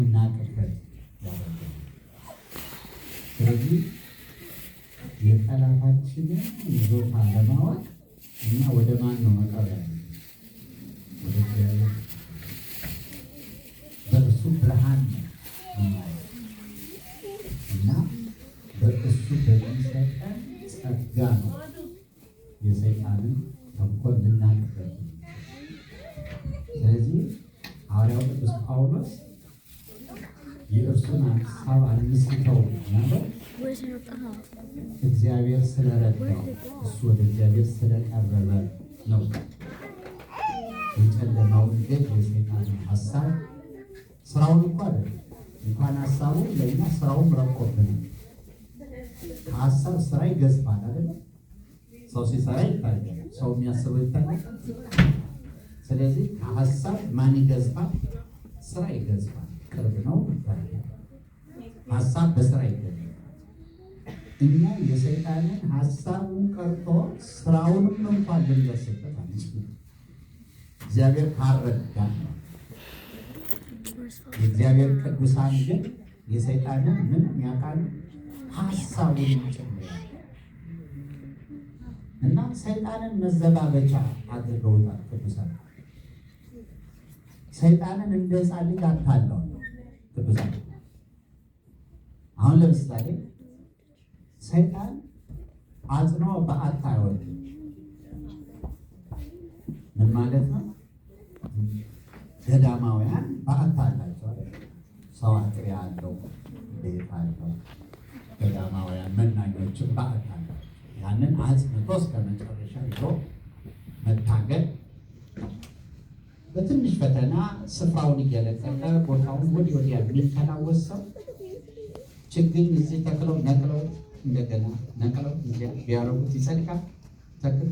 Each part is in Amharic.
እንድናቅበት ያደርገናል። ስለዚህ የጠላታችንን ይዞታ ለማወቅ እኛ ወደ ማን ነው መቅረብ ያለብን? ወደ እግዚአብሔር። በእርሱ ብርሃን ነው የምናየው እና በእሱ በሚሰጠን ጸጋ ነው የሰይጣንን ተንኮል ልናቅበት። ስለዚህ ሐዋርያው ቅዱስ ጳውሎስ የእርሱን ሀሳብ አንስተው ያለው እግዚአብሔር ስለረዳው፣ እሱ ወደ እግዚአብሔር ስለቀረበ ነው። የጨለማውን ገዥ የሰይጣንን ሀሳብ፣ ስራውን እኮ አይደለም፣ እንኳን ሀሳቡን ለእኛ ስራውም ረቆብናል። ከሀሳብ ስራ ይገዝፋል አይደለም? ሰው ሲሰራ ይታያል። ሰው የሚያስበው ይታያል። ስለዚህ ከሀሳብ ማን ይገዝፋል? ስራ ይገዝፋል። ቅርብ ነው፣ ይታያል። ሀሳብ በስራ ይገኛል። እኛ የሰይጣንን ሀሳቡን ቀርቶ ስራውንም እንኳን ልንደርስበት አንችልም። እግዚአብሔር ካረዳን ነው። የእግዚአብሔር ቅዱሳን ግን የሰይጣንን ምን ያውቃሉ? ሀሳቡን ጭምር እና ሰይጣንን መዘባበቻ አድርገውታል። ቅዱሳን ሰይጣንን እንደ ሕፃን ልጅ አታለዋል። ቅዱሳን አሁን ለምሳሌ ሰይጣን አጽንኦ በዓት አይወድም። ምን ማለት ነው? ገዳማውያን በዓት አላቸው አይደል? ሰው አጥሪያ አለው፣ ቤት አለው። ገዳማውያን መናኞችም በዓት አላቸው። ያንን አጽንቶ እስከ መጨረሻ ይዞ መታገል፣ በትንሽ ፈተና ስፍራውን እየለቀቀ ቦታውን ወዲህ ወዲያ የሚከላወስ ሰው፣ ችግኝ እዚህ ተክለው ነቅለው እንደገና ነቅለው እዚያ ቢያደርጉት ይጸድቃል። ተክል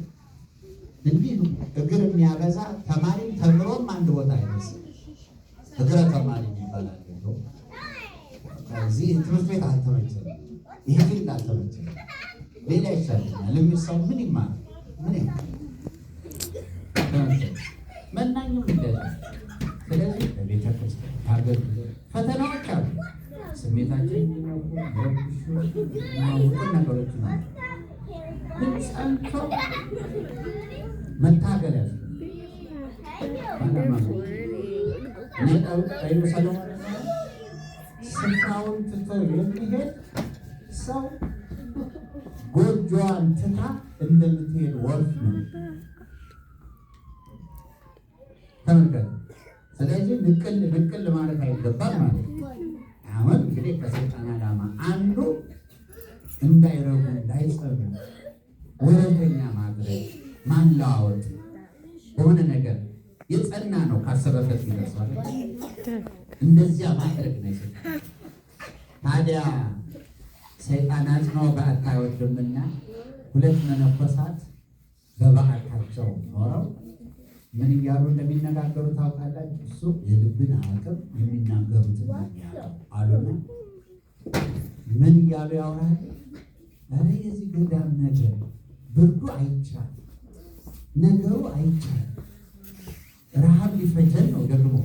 እንዲህ እግር የሚያበዛ ተማሪም ተምሮም አንድ ቦታ አይደርስም። እግረ ተማሪ ይባላል። እዚህ ትምህርት ቤት አልተመቸኝም፣ ይሄ field አልተመቸኝም፣ ሌላ ይሻለኛል የሚል ሰው ምን ይማር? ምን ይማር? መናኙም እንደዛ። ስለዚህ በቤተ ክርስቲያን ታገልግሎ ፈተናዎች አሉ። ስሜታችን የሚነኩ፣ የሚረብሹ፣ የሚያውቁ ነገሮች ነው። ግን ጸንቶ መታገል ያስፈልጋል። ጠቢቡ ሰሎሞን ስፍራውን ትቶ የሚሄድ ሰው ጎጆዋን ትታ እንደምትሄድ ወፍ ነው። ተመልከት። ስለዚህ ንቅል ንቅል ማለት አይገባም ማለት ነው። አሁን እንግዲህ ከሰይጣን ዓላማ አንዱ እንዳይረጉ፣ እንዳይጸኑ፣ ወረተኛ ማድረግ፣ ማለዋወጥ፣ በሆነ ነገር የጸና ነው ካሰበበት ይደርሳል። እንደዚያ ማድረግ ነው የሰይጣን። ታዲያ ሰይጣን አጽንኦ በዓት አይወድምና ሁለት መነኮሳት በበዓታቸው ኖረው ምን እያሉ እንደሚነጋገሩ ታውቃላችሁ? እሱ የልብን አቅም የሚናገሩትን የሚያውቀው አሉና ምን እያሉ ያወራሉ? ኧረ የዚህ ገዳም ነገር ብርዱ አይቻል፣ ነገሩ አይቻል፣ ረሃብ ሊፈጀን ነው ደግሞ።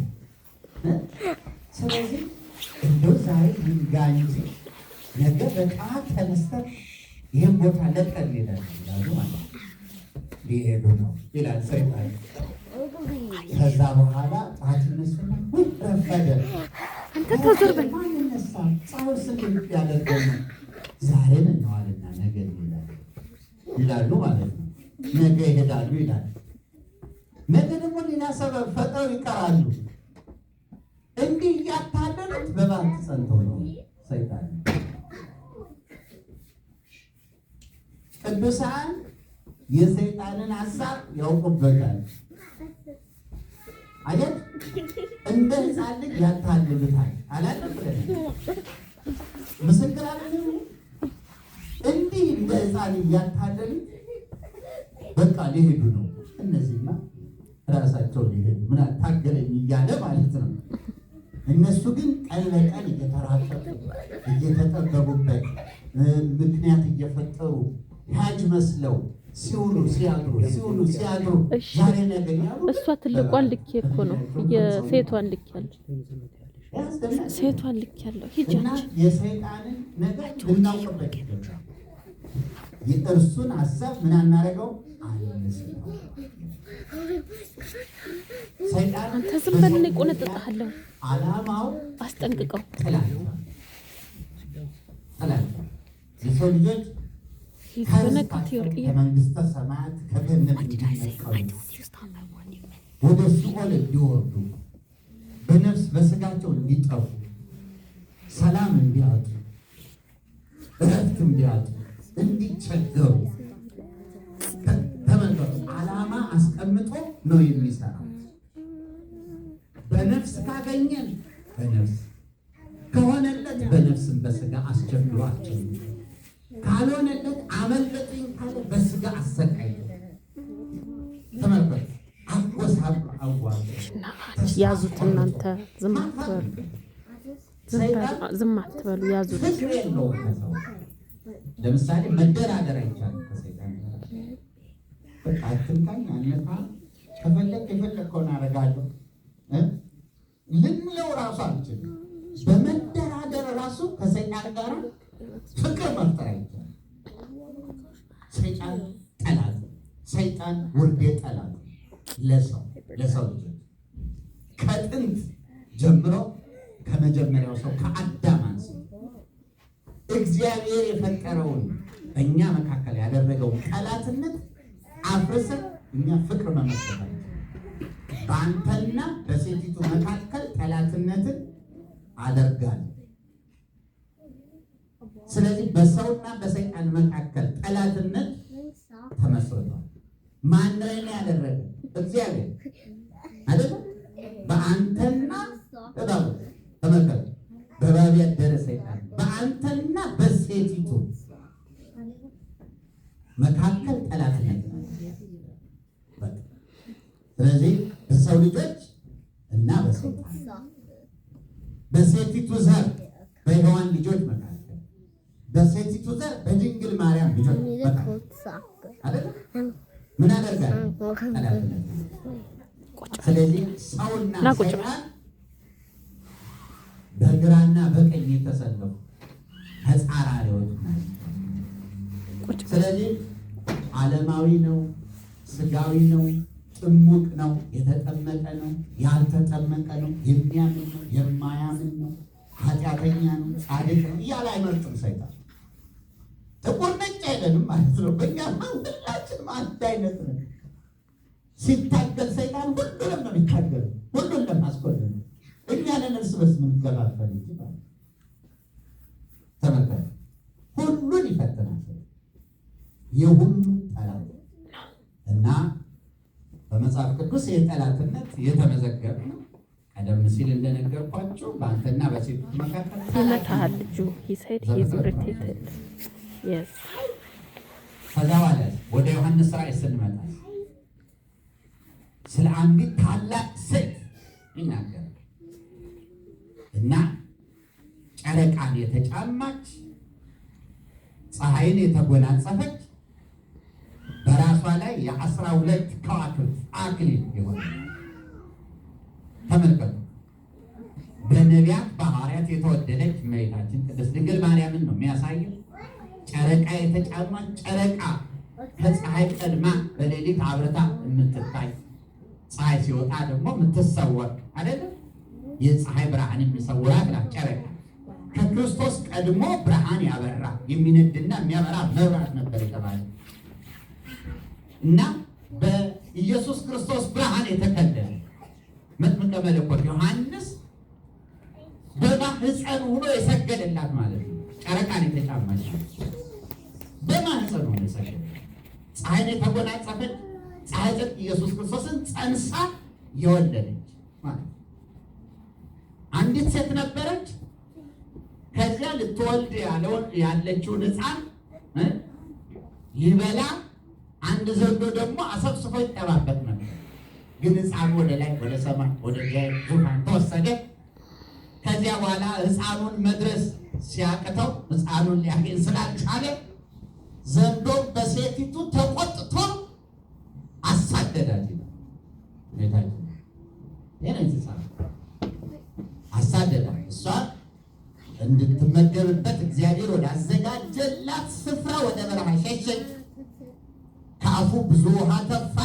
ስለዚህ እንደው ዛሬ ይንጋ እንጂ ነገ በጠዋት ተነስተን ይህን ቦታ ለቀን እንሄዳለን ይላሉ ማለት ነው። ሊሄዱ ነው ይላል ሰይጣን። ከዛ በኋላ ጠዋት ይነሱና ውይ ረፈደ፣ አንተ ተዞር በል። ማን ይነሳ? ፀሐዩ ስንት ያደርገው ነው። ዛሬን እንዋልና ነገ እንሄዳለን ይላሉ ማለት ነው። ነገ ይሄዳሉ ይላል። ነገ ደግሞ ሌላ ሰበብ ፈጥረው ይቀራሉ። እንዲህ እያታለሉት በባት ጸንተው ነው ሰይጣን። ቅዱሳን የሰይጣንን ሀሳብ ያውቁበታል። አየህ፣ እንደ ሕፃን ልጅ ያታልሉታል። አላለም ብለን ምስክር አለ። እንዲህ እንደ ሕፃን እያታለሉት በቃ ሊሄዱ ነው። እነዚህማ ራሳቸው ሊሄዱ ምን አታገለኝ እያለ ማለት ነው። እነሱ ግን ቀን ለቀን እየተራቀቁ፣ እየተጠበቡበት፣ ምክንያት እየፈጠሩ፣ ሂያጅ መስለው ሲውሉ ሲያድሩ፣ ሲውሉ ሲያድሩ፣ ዛሬ ነገ ያሉ እሷ ትልቋን ልኬ እኮ ነው፣ የሴቷን ልኬ ያለች። ያስደናቂ። ሴቷን ልክ ያለው ሂጂ እና አንቺ። የሰይጣንን ነገር ልናውቅበት ይገባል። የእርሱን ሀሳብ ምን አናደርገው፣ አንስተው። ሰይጣን አንተ ዝም በል፣ እኔ እቆነጥጥሃለሁ። ዓላማው አስጠንቅቀው። ጥላቻ፣ ጥላቻ፣ የሰው ልጆች He's gonna cut your ear. ከመንግስተ ሰማያት ከገነት እንዲነቀሉ፣ ወደ ሲኦል እንዲወርዱ፣ በነፍስ በስጋቸው እንዲጠፉ፣ ሰላም እንዲያጡ፣ እረፍት እንዲያጡ፣ እንዲቸገሩ። ተመልከቱ፣ ዓላማ አስቀምጦ ነው የሚሰራው። በነፍስ ካገኘን በነፍስ ከሆነለት በነፍስም በስጋ አስቸግሮ አስቸግሮ፣ ካልሆነለት አመለጠኝ ካለ በስጋ አሰቃይቶ፣ ተመልከቱ፣ አጎሳቅሎ አዋርዶ እና ያዙት እናንተ፣ ዝም አትበሉ። ዝም በሉ፣ ዝም አትበሉ፣ ያዙት። ፍቅር የለውም ከሰው። ለምሳሌ መደራደር አይቻልም ከሰይጣን ጋር። በቃ አትንካኝ፣ አልነካ፣ ከፈለግ የፈለግከውን አደርጋለሁ ልንለው ራሱ አንችልም። በመደራደር ራሱ ከሰይጣን ጋር ፍቅር መፍጠር አይቻልም። ሰይጣን ጠላት፣ ሰይጣን ውርዴ ጠላት ለሰው ልጆች ከጥንት ጀምሮ፣ ከመጀመሪያው ሰው ከአዳም አንስቶ እግዚአብሔር የፈጠረውን በእኛ መካከል ያደረገውን ጠላትነት አፍርሰን እኛ ፍቅር መመስረት አንችልም። በአንተና በሴቲቱ መካከል ጠላትነትን አደርጋለሁ። ስለዚህ በሰውና በሰይጣን መካከል ጠላትነት ተመስርቷል። ማን ነው ያደረገ? እግዚአብሔር አይደለም? በአንተና እባቡ፣ ተመልከቱ፣ በእባብ ያደረ ሰይጣን በአንተና በሴቲቱ መካከል ጠላትነት ነው። በቃ። ስለዚህ በሰው ልጆች እና በሰይጣን፣ በሴቲቱ ዘር በሔዋን ልጆች መካከል፣ በሴቲቱ ዘር በድንግል ማርያም ልጆች መካከል አይደለም? ምን አደርጋለሁ? ጠላትነት። ስለዚህ ሰውና ና ቁጭ በል። ሰይጣን በግራና በቀኝ የተሰለፉ ተጻራሪዎች ናቸው። ቁጭ በል። ስለዚህ ዓለማዊ ነው፣ ስጋዊ ነው፣ ጥሙቅ ነው፣ የተጠመቀ ነው፣ ያልተጠመቀ ነው፣ የሚያምን ነው፣ የማያምን ነው፣ ኃጢአተኛ ነው፣ ጻድቅ ነው እያለ አይመርጥም ሰይጣን። ጥቁር ነጭ አይለንም ማለት ነው። በእኛ ሁላችንም አንድ አይነት ነው። ሲታገል ሰይጣን ሁሉንም ነው የሚታገል፣ ሁሉን ለማስኮነን። እኛ ነን እርስ በርስ የምንገፋፈል እንጂ ማለት ነው። ተመልከቱ፣ ሁሉን ይፈትናል። የሁሉ ጠላት እና በመጽሐፍ ቅዱስ የጠላትነት የተመዘገበ ነው። ቀደም ሲል እንደነገርኳቸው በአንተና በሴቲቱ መካከል ይመታሃል ልጁ። He said he's irritated. Yes. ከዛ በኋላ ወደ ዮሐንስ ራእይ ስንመጣ ስለ አንዲት ታላቅ ሴት ይናገራል እና ጨረቃን የተጫማች፣ ፀሐይን የተጎናጸፈች፣ በራሷ ላይ የ12 ከዋክብት አክሊል የሆነ። ተመልከቱ። በነቢያት በሐዋርያት የተወደደች እመቤታችን ቅድስት ድንግል ማርያምን ነው የሚያሳየው። ጨረቃ የተጫማች፣ ጨረቃ ከፀሐይ ቀድማ በሌሊት አብርታ የምትታይ፣ ፀሐይ ሲወጣ ደግሞ የምትሰወር አይደለም። የፀሐይ ብርሃን የሚሰውራት ናት ጨረቃ። ከክርስቶስ ቀድሞ ብርሃን ያበራ፣ የሚነድና የሚያበራ መብራት ነበር የተባለ እና በኢየሱስ ክርስቶስ ብርሃን የተከለለ መጥምቀ መለኮት ዮሐንስ በማህፀን ሆኖ የሰገደላት ማለት ነው። ጨረቃን የተጫማች በማህፀን ሆኖ የሰገደላት፣ ፀሐይን የተጎናጸፈች፣ ፀሐይ ጽድቅ ኢየሱስ ክርስቶስን ጸንሳ የወለደች ማለት ነው። አንዲት ሴት ነበረች። ከዚያ ልትወልድ ያለችውን ሕፃን ሊበላ አንድ ዘንዶ ደግሞ አሰብስፎ ይጠባበቅ ነበር። ግን ሕፃኑ ወደ ላይ ወደ ሰማይ ወደ እግዚአብሔር ዙፋን ተወሰደ። ከዚያ በኋላ ሕፃኑን መድረስ ሲያቅተው፣ ሕፃኑን ሊያገኝ ስላልቻለ ዘንዶ በሴቲቱ ተቆጥቶ አሳደዳት ይላል። ጌታችን ይሄ ነው የተጻፈው። አሳደዳት። እንድትመገብበት እግዚአብሔር ወዳዘጋጀላት ስፍራ ወደ በረሃ ሸሸች። ከአፉ ብዙ ውሃ ተፋ።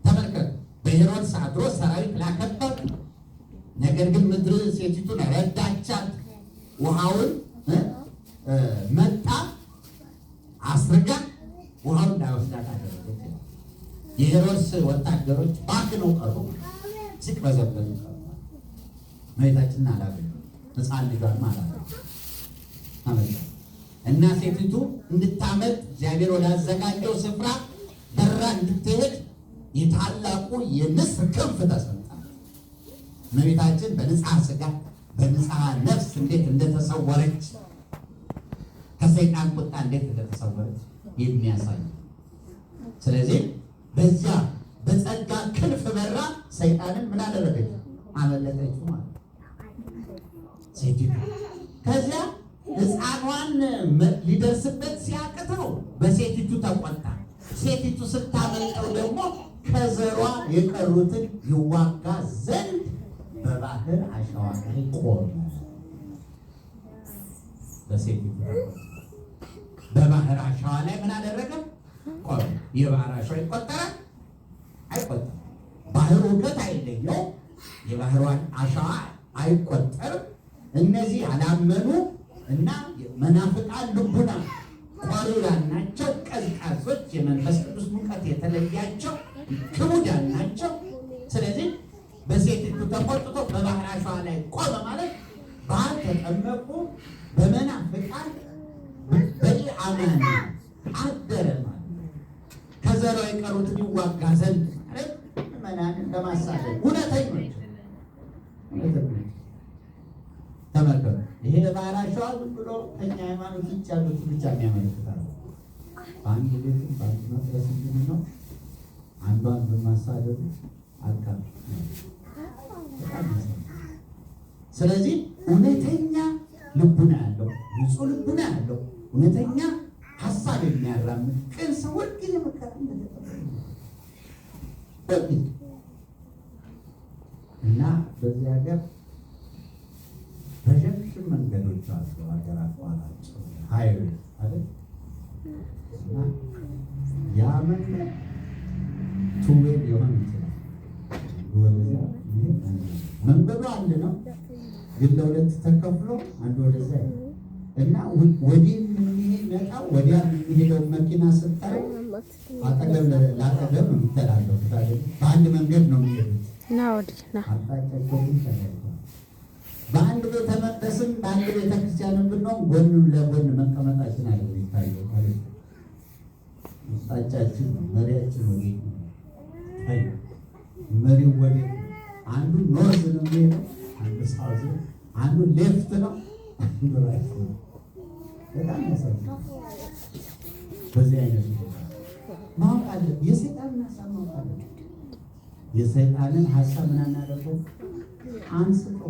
ተመልከቱ፣ በሄሮድስ አድሮ ሰራዊት ላከበት። ነገር ግን ምድር ሴቲቱን ረዳቻት። ውሃውን መጣ አስርጋ ውሃውን እንዳይወስዳት አደረገች። የሄሮድስ ወታደሮች ባክነው ቀሩ፣ ሲቅበዘበዙ ቀሩ። እመቤታችንን አላገኙ፣ ሕፃን ልጇንም አላገኙ። እና ሴቲቱ እንድታመልጥ እግዚአብሔር ወዳዘጋጀው ስፍራ በራ እንድትሄድ የታላቁ የንስር ክንፍ ተሰጣት። እመቤታችን በንጽሐ ሥጋ በንጽሐ ነፍስ እንዴት እንደተሰወረች፣ ከሰይጣን ቁጣ እንዴት እንደተሰወረች የሚያሳይ። ስለዚህ በዚያ በጸጋ ክንፍ በራ ሰይጣንን ምን አደረገች? አመለጠችው ማለት ሴቲቱ። ከዚያ ሕፃኗን ሊደርስበት ሲያቅተው በሴቲቱ ተቆጣ። ሴቲቱ ስታመልጠው ደግሞ ከዘሯ የቀሩትን ይዋጋ ዘንድ በባህር አሸዋ ላይ ቆመ። በሴቲቱ ተቆጣ። በባህር አሸዋ ላይ ምን አደረገ? ቆመ። የባህር አሸዋ ይቆጠራል? አይቆጠርም። ባህሩ ውከት አይለየው። የባህሯን አሸዋ አይቆጠርም። እነዚህ ያላመኑ እና መናፍቃን ልቡና ቆሪራን ናቸው። ቀዝቃዞች፣ የመንፈስ ቅዱስ ሙቀት የተለያቸው ክቡዳን ናቸው። ስለዚህ በሴቲቱ ተቆጥቶ በባህር አሸዋ ላይ ቆመ ማለት ባልተጠመቁ በመናፍቃን በኢአማን አደረ ማለት ከዘሯ የቀሩትን ይዋጋ ዘንድ ማለት ምዕመናንን ለማሳደድ እውነተኞች እውነተኞች። ተመልከቱ። ይሄ የባህር አሸዋ ዝም ብሎ ከኛ ሃይማኖት ውጭ ያሉትን ብቻ የሚያመለክታል። በአንድ ቤትም በአንድ መቅደስ ነው አንዷን በማሳደዱ አልቀርም። በጣም ያሳዝናል። ስለዚህ እውነተኛ ልቡና ያለው፣ ንጹህ ልቡና ያለው፣ እውነተኛ ሀሳብ የሚያራምድ ቅን ሰው ሁልጊዜ መከራ እንደተቀበለ ነው። ሁልጊዜ። እና በዚህ ሀገር ረዣዥም መንገዶች አሉ፣ ሀገር አቋራጭ highway አይደል? እና ያ መንገድ two way ሊሆን ይችላል። አንዱ ወደዚያ ይሄድ፣ አንዱ መንገዱ አንድ ነው፣ ግን ለሁለት ተከፍሎ አንዱ ወደዚያ ይሄድ እና ወዲህ የሚመጣው ወዲያ የሚሄደው መኪና ስታይ አጠገብ ለአጠገብ ነው የሚተላለፉት አይደል? በአንድ መንገድ ነው የሚሄዱት። ና ወዲህ ና። አቅጣጫቸው ግን ተለያይቷል። በአንድ ቤተ መቅደስም በአንድ ቤተ ክርስቲያንም ብንሆን ጎን ለጎን መቀመጣችን አይደለም የሚታየው ማለት ነው። አቅጣጫችን ነው፣ መሪያችን ወዴት ነው? አይ መሪው ወዴት ነው? አንዱ north ነው የሚሄደው፣ አንዱ south ነው፣ አንዱ left ነው፣ አንዱ right ነው። በጣም ያሳዝናል። በዚህ አይነት ሁኔታ ማወቅ አለብን። የሰይጣንን ሀሳብ ማወቅ አለብን። የሰይጣንን ሀሳብ ምን አናደርገው? አንስቶ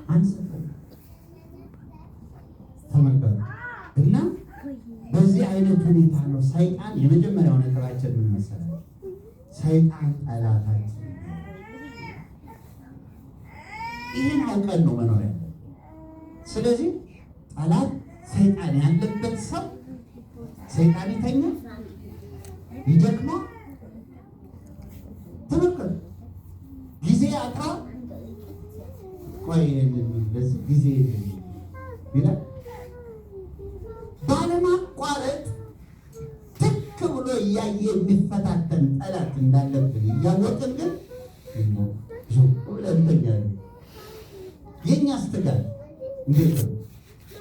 አንስቶ። ተመልከቱ። እና በዚህ አይነት ሁኔታ ነው ሰይጣን። የመጀመሪያው ነጥባችን ምን መሰላችሁ? ሰይጣን ጠላታችን ነው። ይህን አውቀን ነው መኖር ያለብን። ስለዚህ ጠላት ሰይጣን ያለበት ሰው ሰይጣን ይተኛል፣ ይደክማል። ተመልከቱ፣ ጊዜ ያጥራል። ቆይ ይሄንን ለዚህ ጊዜ የለኝም ይላል። ባለማቋረጥ ትክ ብሎ እያየ የሚፈታተን ጠላት እንዳለብን እያወቅን ግን ዞ ብለን እንተኛለን። የእኛስ ትጋት እንዴት ነው?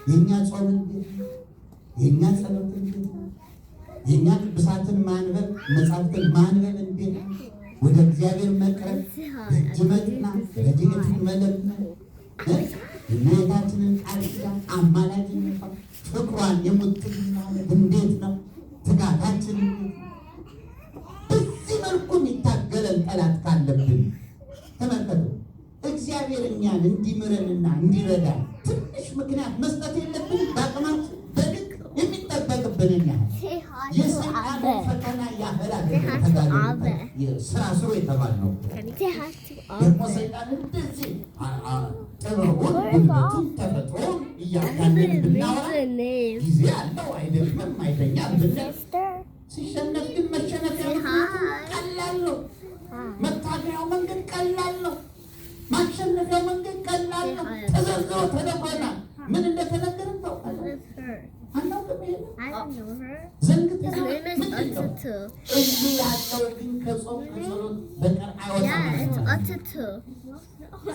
የእኛ ጾም እንዴት ነው? የእኛ ጸሎት እንዴት ነው? የእኛ ቅዱሳትን ማንበብ፣ መጽሐፍትን ማንበብ እንዴት ነው? ወደ እግዚአብሔር መቅረብ፣ ደጅ መጥናት፣ ረድኤቱን መለመን፣ የእመቤታችንን ቃል ኪዳን አማላጅነቷን፣ ፍቅሯን የሙጥኝ ማለት እንዴት ነው? ትጋታችን እንዴት ነው? በዚህ መልኩ የሚታገለን ጠላት ካለብን ተመልከቱ። እግዚአብሔር እኛን እንዲምረንና እንዲረዳን ትንሽ ምክንያት መስጠት የለብንም። በአቅማችን በልክ የሚጠበቅብንን ያህል የሰይጣንን ፈተና ያህል አይደለም ተጋድሎ ስራ ስሩ የተባልነው። ደግሞ ሰይጣን እንደዚህ ጥበቡን ጉልበቱን ተፈጥሮን እያጋነን ብናወራ Read the name. ጊዜ አለው አይደለም አይተኛም ብንል Sister. ሲሸነፍ ግን መሸነፊያ ምክንያቱ ቀላል ነው። መታገያው መንገድ ቀላል ነው። ማሸነፊያው መንገድ ቀላል ነው። ተዘርዝሮ ተነግሮናል። ምን እንደተነገረን ታውቃለህ? With her. አናውቅም። ይሄ I don't know her. His ዘንግተናል። name is ምንድን ነው? Ututu. እዚህ ያለው ግን ከጾም ከጸሎት በቀር አይወጣም። Yeah, it's Ututu.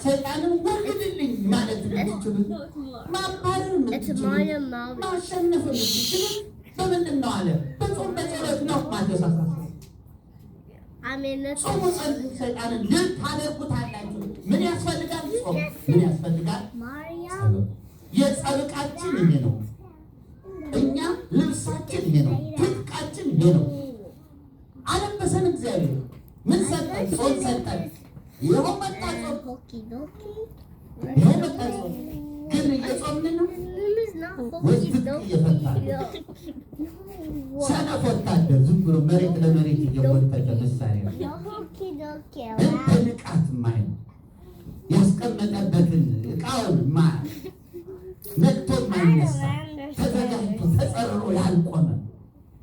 ሰይጣንን ወግድልኝ ማለት የምትችሉት ማባረር It's የምትችሉት Mario Malvin. ማሸነፍ የምትችሉት በምንድን ነው አለ? በጾም በጸሎት ነው። ማቴዎስ 16። I mean, it's ጾሙ፣ ጸልዩ፣ ሰይጣንን ድል ታደርጉታላችሁ። ምን ያስፈልጋል? ጾም። ምን ያስፈልጋል? Mario. ጸሎት። የጸብቃችን ይሄ ነው። እኛ ልብሳችን ይሄ ነው። ትጥቃችን ይሄ ነው። አለበሰን እግዚአብሔር። ምን ሰጠን? ጾም ሰጠን። ይኸው መጣ ጾም፣ Hokey dokey. ይኸው መጣ ጾም። ግን እየጾምን ነው His name is not ወይስ Hokey ትጥቅ እየፈታ ነው? dokey. No. ሰነፍ ወታደር ዝም ብሎ መሬት ለመሬት እየጎተተ መሳሪያ No hokey dokey. ግን በንቃት ማይ ያስቀመጠበትን እቃውን ማ ነቅቶ ማይነሳ ተዘጋጅቶ ተጸርሮ ያልቆመ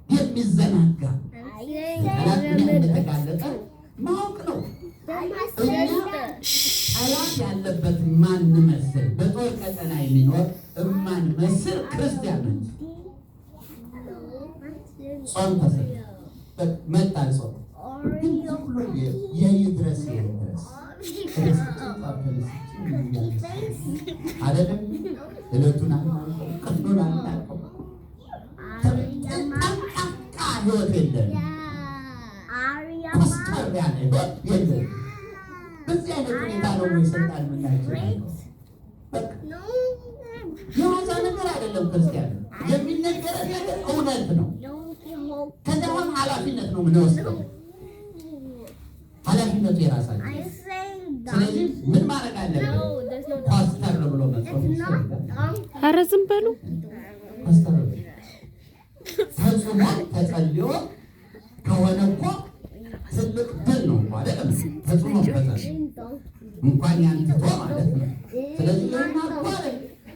የሚዘናጋ ጠላት ምን እንደተጋለጠ ማወቅ ነው። Sister. ጠላት ያለበት ማንመስል በጦር ቀጠና የሚኖር እማንመስል ክርስቲያኖች ጾም ተሰጠ። መጣ ጾም ግን ዝም ብሎ የይድረስ የይድረስ ተነስቼ ጠዋት ተነስቼ አይደለም ዕለቱን አናውቀው፣ ቀኑን አናውቀው። ጠንቃቃ ህይወት የለም። ኮስተር ያለ ህይወት የለም። በዚህ አይነት ሁኔታ ነው ወይ ሰይጣን የምናቸው? በቃ የዋዛ ነገር አይደለም። ክርስቲያን የሚነገረን ነገር እውነት ነው። ከዚያም ኃላፊነት ነው የምንወስደው። ኃላፊነቱ የራሳችን። ስለዚህ ምን ማድረግ አለብን? ኮስተር ብሎ መጾም ያስፈልጋል። ኧረ ዝም በሉ። ኮስተር ብሎ ተጽሞ ተጸልዮ ከሆነ እኮ ትልቅ ድል ነው እኮ አይደለም? ተጽሞ ተጸልዮ እንኳን ያን ትቶ ማለት ነው። ስለዚህ ይህን አድርጎ አለ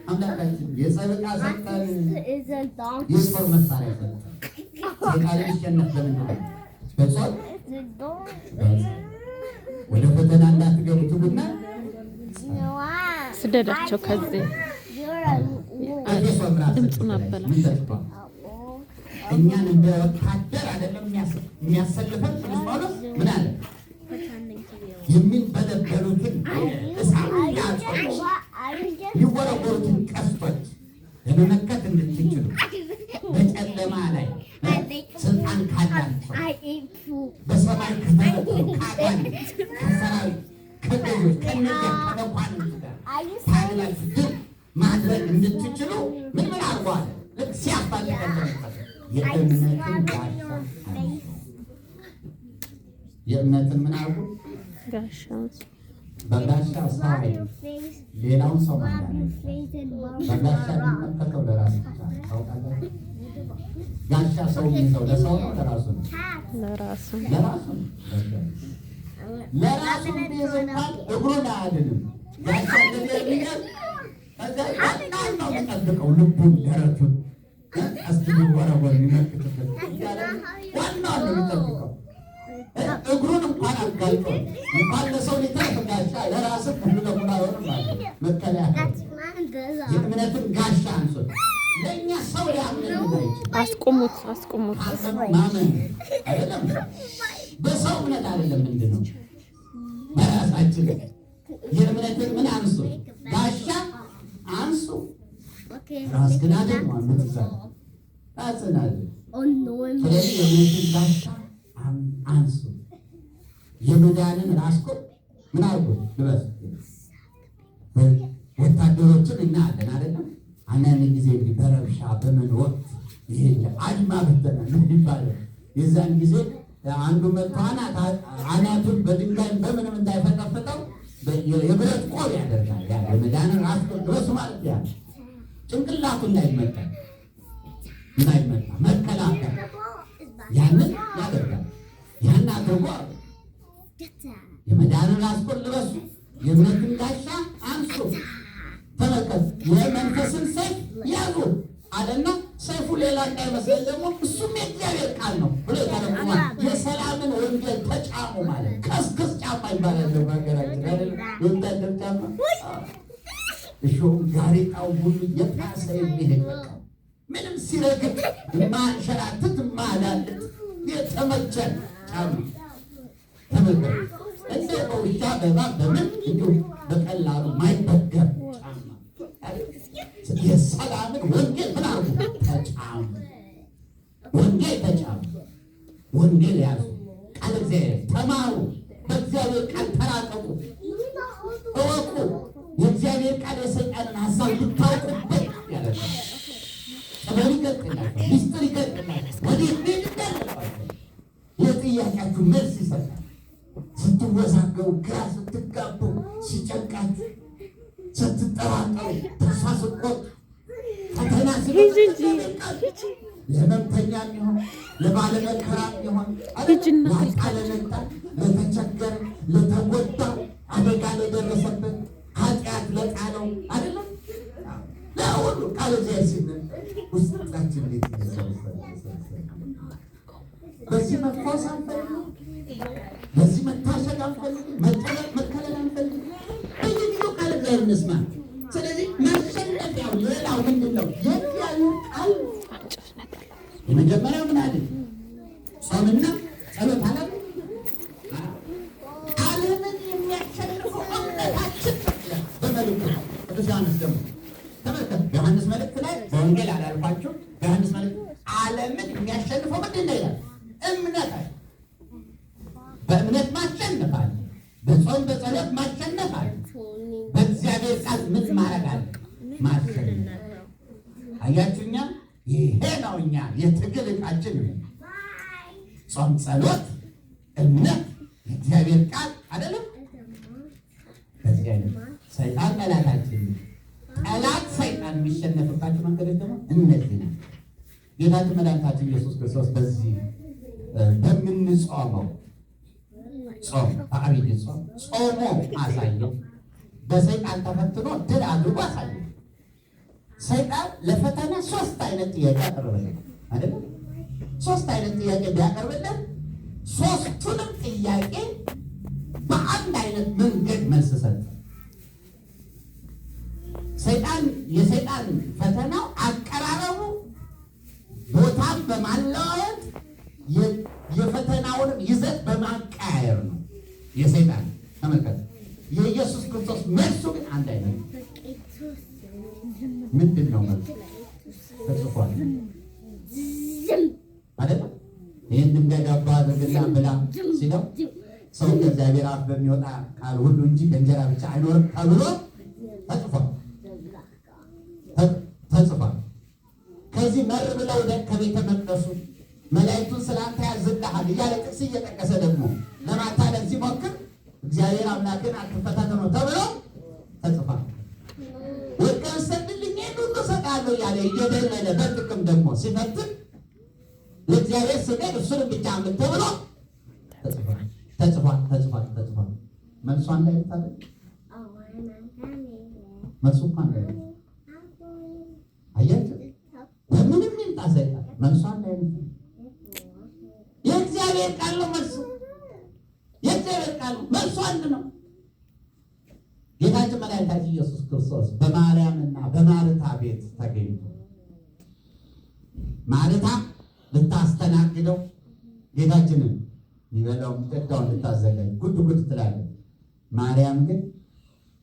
አምላካችን የጸብቃ ሰጠን፣ የጦር መሳሪያ ሰጠን። ሰይጣን የሚሸነፍ በምንድን ነው? በጾም፣ በጸሎት። ወደ ፈተና እንዳትገቡ ትጉና ስደዳቸው ከዚህ። ኤፌሶን ምዕራፍ ድምፁን 6 ላይ አበላሽ። ምን ተጽፏል? እኛን እንደ ወታደር አይደለም የሚያሰልፈን። ቅዱስ ጳውሎስ ምን አለ? የሚንበለበሉትን እሳት ፍላጾች፣ የሚወረወሩትን ቀስቶች ለመመከት እንድትችሉ በጨለማ ላይ ስልጣን ካላቸው በሰማይ ከተፈጠሩ ከአጋንንት፣ ከሰራዊት፣ ከገዦች፣ ከነዚያ ከመኳንንት ጋር ታግላችሁ ድል ማድረግ እንድትችሉ ምን ምን አድርጓል? ልክ ሲያባልቀን ተመልከቱ። የእምነትን ጋሻ አንሱ። የእምነትን ምን አድርጉ? ጋሻ። በጋሻ ሰው አይደለም፣ ሌላውን ሰው ማዳን አይቻልም። በጋሻ የሚመከተው ለራሱ ብቻ ነው። ታውቃላችሁ? ጋሻ ሰው የሚይዘው ለሰው ነው ለራሱ ነው? ለራሱ። ለራሱ ነው። ለራሱ ቢይዝ እንኳን እግሩን አያድንም። ጋሻ እንደዚህ የሚያዝ ከዚያ ዋናውን ነው የሚጠብቀው፣ ልቡን፣ ደረቱን ቀስት ቢወረወር የሚመክትበት እያለ ዋናውን ነው የሚጠብቀው። እግሩን እንኳን አጋልጦ እንኳን ለሰው ሊተርፍ ጋሻ ለራስህ ሙሉ ለሙሉ አይሆንም ማለት ነው። መከለያ የእምነትን ጋሻ አንሶ ለእኛ ሰው ሊያምነን አይችልም። አስቁሙት፣ አስቁሙት። ማመን አይደለም በሰው እምነት አይደለም። ምንድን ነው በራሳችን የእምነትን ምን አንሱ? ጋሻ አንሱ። ራስ ግን አድን ነው የምትዛል ራስን አድን። ስለዚህ የእምነትን ጋሻ አንሱ። የመዳንን ራስ ቁር ምን አድርጎ ልበስ። ወታደሮችን እናያለን አይደለም? አንዳንድ ጊዜ እንግዲህ በረብሻ በምን ወቅት ይሄ አድማ ብተና ነው የሚባለው። የዛን ጊዜ አንዱ መጥቶ አናቱን በድንጋይ በምንም እንዳይፈጠፍጠው የብረት ቆብ ያደርጋል። ያ የመዳንን ራስ ቁር ልበሱ ማለት ያ ጭንቅላቱ እንዳይመታ መከላከል ያንን ያደርጋል። ያን አድርጎ የመዳንን ራስ ቁር ልበሱ፣ የእምነትን ጋሻ አንሱ፣ ተነሱ። የመንፈስን ሰይፍ ያዙ አለና ሰይፉ ሌላ እንዳይመስለን ደግሞ እሱም የእግዚአብሔር ቃል ነው ብሎ ይተረጉማል። የሰላምን ወንጌል ተጫሙ ማለት ከስክስ ጫማ ይባላል በሀገራችን አይደል? የወታደር ጫማ እሾሁን ጋሬጣው ሁሉ እየጣሰ የሚሄድ፣ በቃ ምንም ሲረግጥ ማንሸራትት ማላልጥ የተመቸ ጫማ። ተመልከቱ። እንደ በውሻ በእባብ በምን እንዲሁ በቀላሉ ማይበገር ጫማ። የሰላምን ወንጌል ምን አርጉ? ተጫሙ። ወንጌል ተጫሙ። ወንጌል ያዙ። ቃል እግዚአብሔር ተማሩ። በእግዚአብሔር ቃል ተራቀቁ፣ እወቁ። የእግዚአብሔር ቃል የሰይጣንን ሀሳብ ልታውቁበት ያደርጋል። ጥበብ ይገልጥላቸዋል፣ ሚስጥር ይገልጥላቸዋል። ወዴት መሄድ እንዳለባቸው የጥያቄያችሁ መልስ ይሰጣል። ስትወዛገቡ፣ ግራ ስትጋቡ፣ ሲጨንቃችሁ፣ ስትጠራጠሩ፣ ተስፋ ስትቆርጡ፣ ፈተና ሂጂ እንጂ። ሲመጣ ለህመምተኛ የሚሆን፣ ለባለመከራ የሚሆን፣ ሂጂና ላጣ፣ ለመጣ፣ ለተቸገረ፣ ለተጎዳ፣ አደጋ ለደረሰበት፣ ኃጢአት ለጣለው አይደለም፣ ለሁሉ ቃል እግዚአብሔር ሲነገር ውስጣችን እንዴት ይሰበሰባል? በዚህ መፈወስ አንፈልግም። በዚህ መታሸግ አንፈልግም። መጠበቅ መከለል አንፈልግም። በየጊዜው ቃል እግዚአብሔር እንስማ። ስለዚህ ማሸነፊያው ሌላው ምንድን ነው? የእግዚአብሔር ቃል። አምጪው ነጠላ። የመጀመሪያው ምን አለ? ጾምና ጸሎት አለ። ዓለምን የሚያሸንፈው እምነታችን በመልእክቱ ነው። ቅዱስ ዮሐንስ ደግሞ ተመልከቱ። ዮሐንስ መልእክት ላይ፣ በወንጌል አላልኳቸው። ዮሐንስ መልእክት ዓለምን የሚያሸንፈው ምንድን ነው ይላል? እምነት አለ። በእምነት ማሸነፍ አለ። በጾም በጸሎት ማሸነፍ አለ። በእግዚአብሔር ቃል ምን ማድረግ አለ? ማሸነፍ። አያችሁ፣ እኛ ይሄ ነው እኛ የትግል ዕቃችን ነው። ጾም፣ ጸሎት፣ እምነት፣ የእግዚአብሔር ቃል አይደለም። በዚህ አይነት ሰይጣን ጠላታችን ነው። ጠላት ሰይጣን የሚሸነፍባቸው መንገዶች ደግሞ እነዚህ ናቸው። ጌታችን መድኃኒታችን ኢየሱስ ክርስቶስ በዚህ በምንጾመው ጾም፣ በአብይ ጾም ጾሞ አሳየ። በሰይጣን ተፈትኖ ድል አድርጎ አሳየ። ሰይጣን ለፈተና ሶስት አይነት ጥያቄ አቀረበለት አይደለም? ሶስት አይነት ጥያቄ ቢያቀርብልን ሶስቱንም ጥያቄ በአንድ አይነት መንገድ መልስ ሰጠ። ሰይጣን የሰይጣን ፈተናው አቀራረቡ ቦታም በማለዋወጥ የፈተናውንም ይዘት በማቀያየር ነው። የሰይጣን ተመልከት። የኢየሱስ ክርስቶስ መልሱ ግን አንድ አይነት ነው። ምንድን ነው መልሱ? ተጽፏል አይደል? ይህን ድንጋይ ዳቦ አድርግና ብላ ሲለው ሰው ከእግዚአብሔር አፍ በሚወጣ ቃል ሁሉ እንጂ በእንጀራ ብቻ አይኖርም ተብሎ ተጽፏል፣ ተጽፏል። ከዚህ መር ብለው ከቤተ መቅደሱ መላእክቱን ስላንተ ያዝልሃል እያለ ጥቅስ እየጠቀሰ ደግሞ ለማታለል ሲሞክር እግዚአብሔር አምላክን አትፈታተነው ተብሎ ተጽፏል። ወድቀህ ብትሰግድልኝ ይህን ሁሉ እሰጥሃለሁ እያለ እየደለለ በጥቅም ደግሞ ሲፈትን ለእግዚአብሔር ስገድ እሱንም ብቻ አምልክ ተብሎ ተጽፏል፣ ተጽፏል፣ ተጽፏል፣ ተጽፏል። መልሱ አንድ አይነት አይደል? መልሱ እኮ አንድ አይነት። አያችሁ፣ በምንም ይምጣ ሰይጣን መልሱ አንድ አይነት ነው። የእግዚአብሔር ቃል ነው መልሱ። የእግዚአብሔር ቃል ነው መልሱ፣ አንድ ነው። ጌታችን መድኃኒታችን ኢየሱስ ክርስቶስ በማርያምና በማርታ ቤት ተገኝቶ ማርታ ልታስተናግደው ጌታችንን የሚበላው የሚጠጣውን ልታዘጋጅ ጉድ ጉድ ትላለች። ማርያም ግን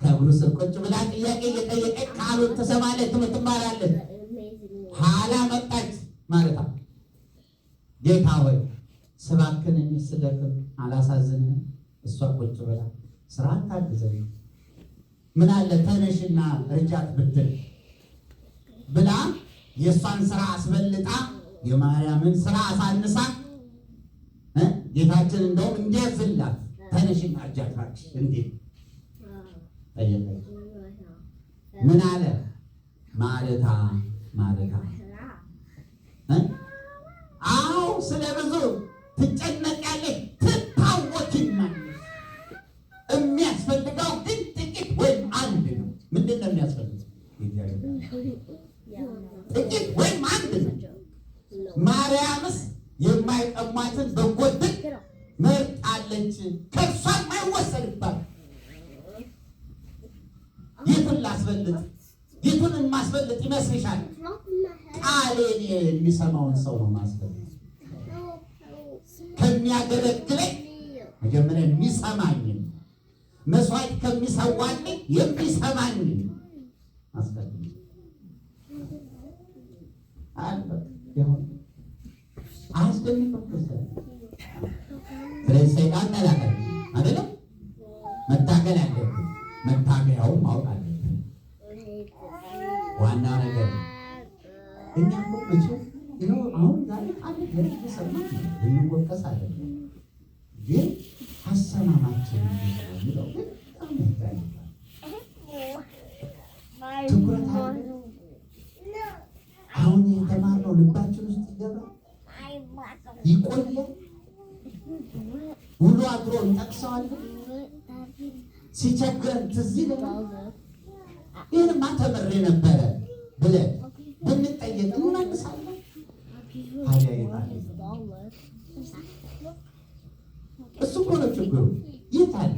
ከእግሩ ስር ቁጭ ብላ ጥያቄ እየጠየቀች ቃሉን ትሰማለች፣ ትምህርት ትማራለች። ኋላ መጣች ማርታ፣ ጌታ ሆይ ስባክን እኔ ስደክም አላሳዝንህም? እሷ ቁጭ ብላ ስራ አታግዘኝ፣ ምን አለ ተነሽና እርጃት ብትል ብላ የእሷን ስራ አስበልጣ የማርያምን ስራ አሳንሳ ጌታችን እንደውም እንዲያዝላት ተነሽና እርጃት እባክሽ እንዲል ጠየቀች። ምን አለ? ማርታ ማርታ እ አዎ ስለ ብዙ ትጨነቂያለሽ፣ ትታወኪማለሽ። የሚያስፈልገው ግን ጥቂት ወይም አንድ ነው። ምንድን ነው የሚያስፈልገው? የእግዚአብሔር ቃል ጥቂት ወይም አንድ ነው። ማርያምስ የማይቀሟትን በጎ ዕድል መርጣለች፣ ከእርሷም አይወሰድባት። የቱን ላስበልጥ? የቱን የማስበልጥ ይመስልሻል? ቃሌን የሚሰማውን ሰው ነው ማስበልጥ። ከሚያገለግለኝ መጀመሪያ የሚሰማኝን፣ መስዋዕት ከሚሰዋልኝ የሚሰማኝን አስቀድም። አለ ይሁን፣ አያስደንቅም ክርስቲያን? ስለዚህ ሰይጣን ጠላት አይደለም፣ መታገል አለብን። መታገያውን ማወቅ አለብን። ዋናው ነገር እኛ እኮ መቼም ይኸው አሁን ዛሬ ቃል ገና እየሰማን ነው፣ ልንወቀስ አይደለም፣ ግን አሰማማችን የሚለው ግን በጣም ያጠያይቃል። ትኩረት አለ። አሁን የተማርነው ልባችን ውስጥ ይገባል፣ ይቆያል፣ ውሎ አድሮ እንጠቅሰዋለን። ሲቸግረን ትዝ ይለናል። ይህንማ ተምሬ ነበረ ብለን ብንጠየቅ እንመልሳለን። ታዲያ የት አለ? እሱ እኮ ነው ችግሩ። የት አለ?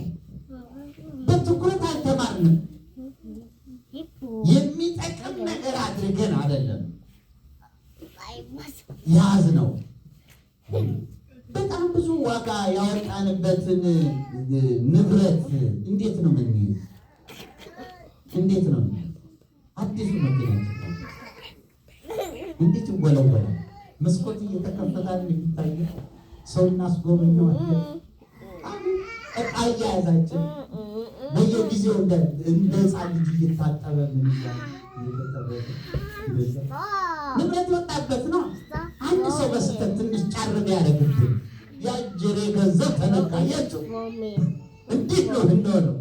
በትኩረት አልተማርንም። የሚጠቅም ነገር አድርገን አይደለም ያዝ ነው። በጣም ብዙ ዋጋ ያወጣንበትን ንብረት እንዴት ነው የምንይዝ? እንዴት ነው አዲሱ መኪናችን እንዴት ይወለወላል? መስኮት እየተከፈታል የሚታየው፣ ሰው እናስጎበኘዋለን። ዕቃ አያያዛችን በየጊዜው እንደ ሕፃን ልጅ እየታጠበ ምን እያለ እየተጠበቀ እንደዛ ንብረት የወጣበት ነው። አንድ ሰው በስህተት ትንሽ ጫር ቢያደርግብን ያጀሬ ገንዘብ ተነካ። አያችሁ እንዴት ነው እንደሆነው?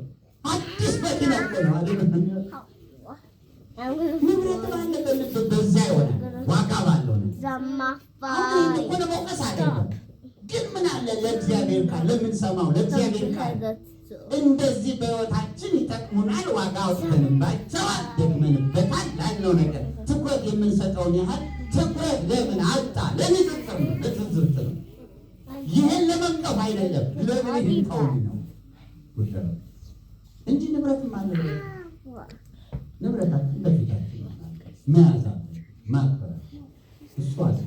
አዲስ መኪና እኮ ነው አይደል? ንብረት ባለበት በዛ ይሆናል፣ ዋጋ ባለው ነው። አሁን ይህን እኮ ለመውቀስ አይደለም፣ ግን ምን አለ ለእግዚአብሔር ቃል ለምንሰማው ለእግዚአብሔር ቃል እንደዚህ በሕይወታችን ይጠቅሙናል፣ ዋጋ አውጥተንባቸዋል፣ ደክመንበታል ላልነው ነገር ትኩረት የምንሰጠውን ያህል ትኩረት ለምን አጣ? ለንጽጽር ነው፣ ለትዝብት ነው። ይህን ለመንቀፍ አይደለም፣ ለምን ይህን ተውን ነው ጉዳዩ እንጂ ንብረትማ ንብረት ንብረታችን በፊታችን መያዝ ማክበር እሱ አለ።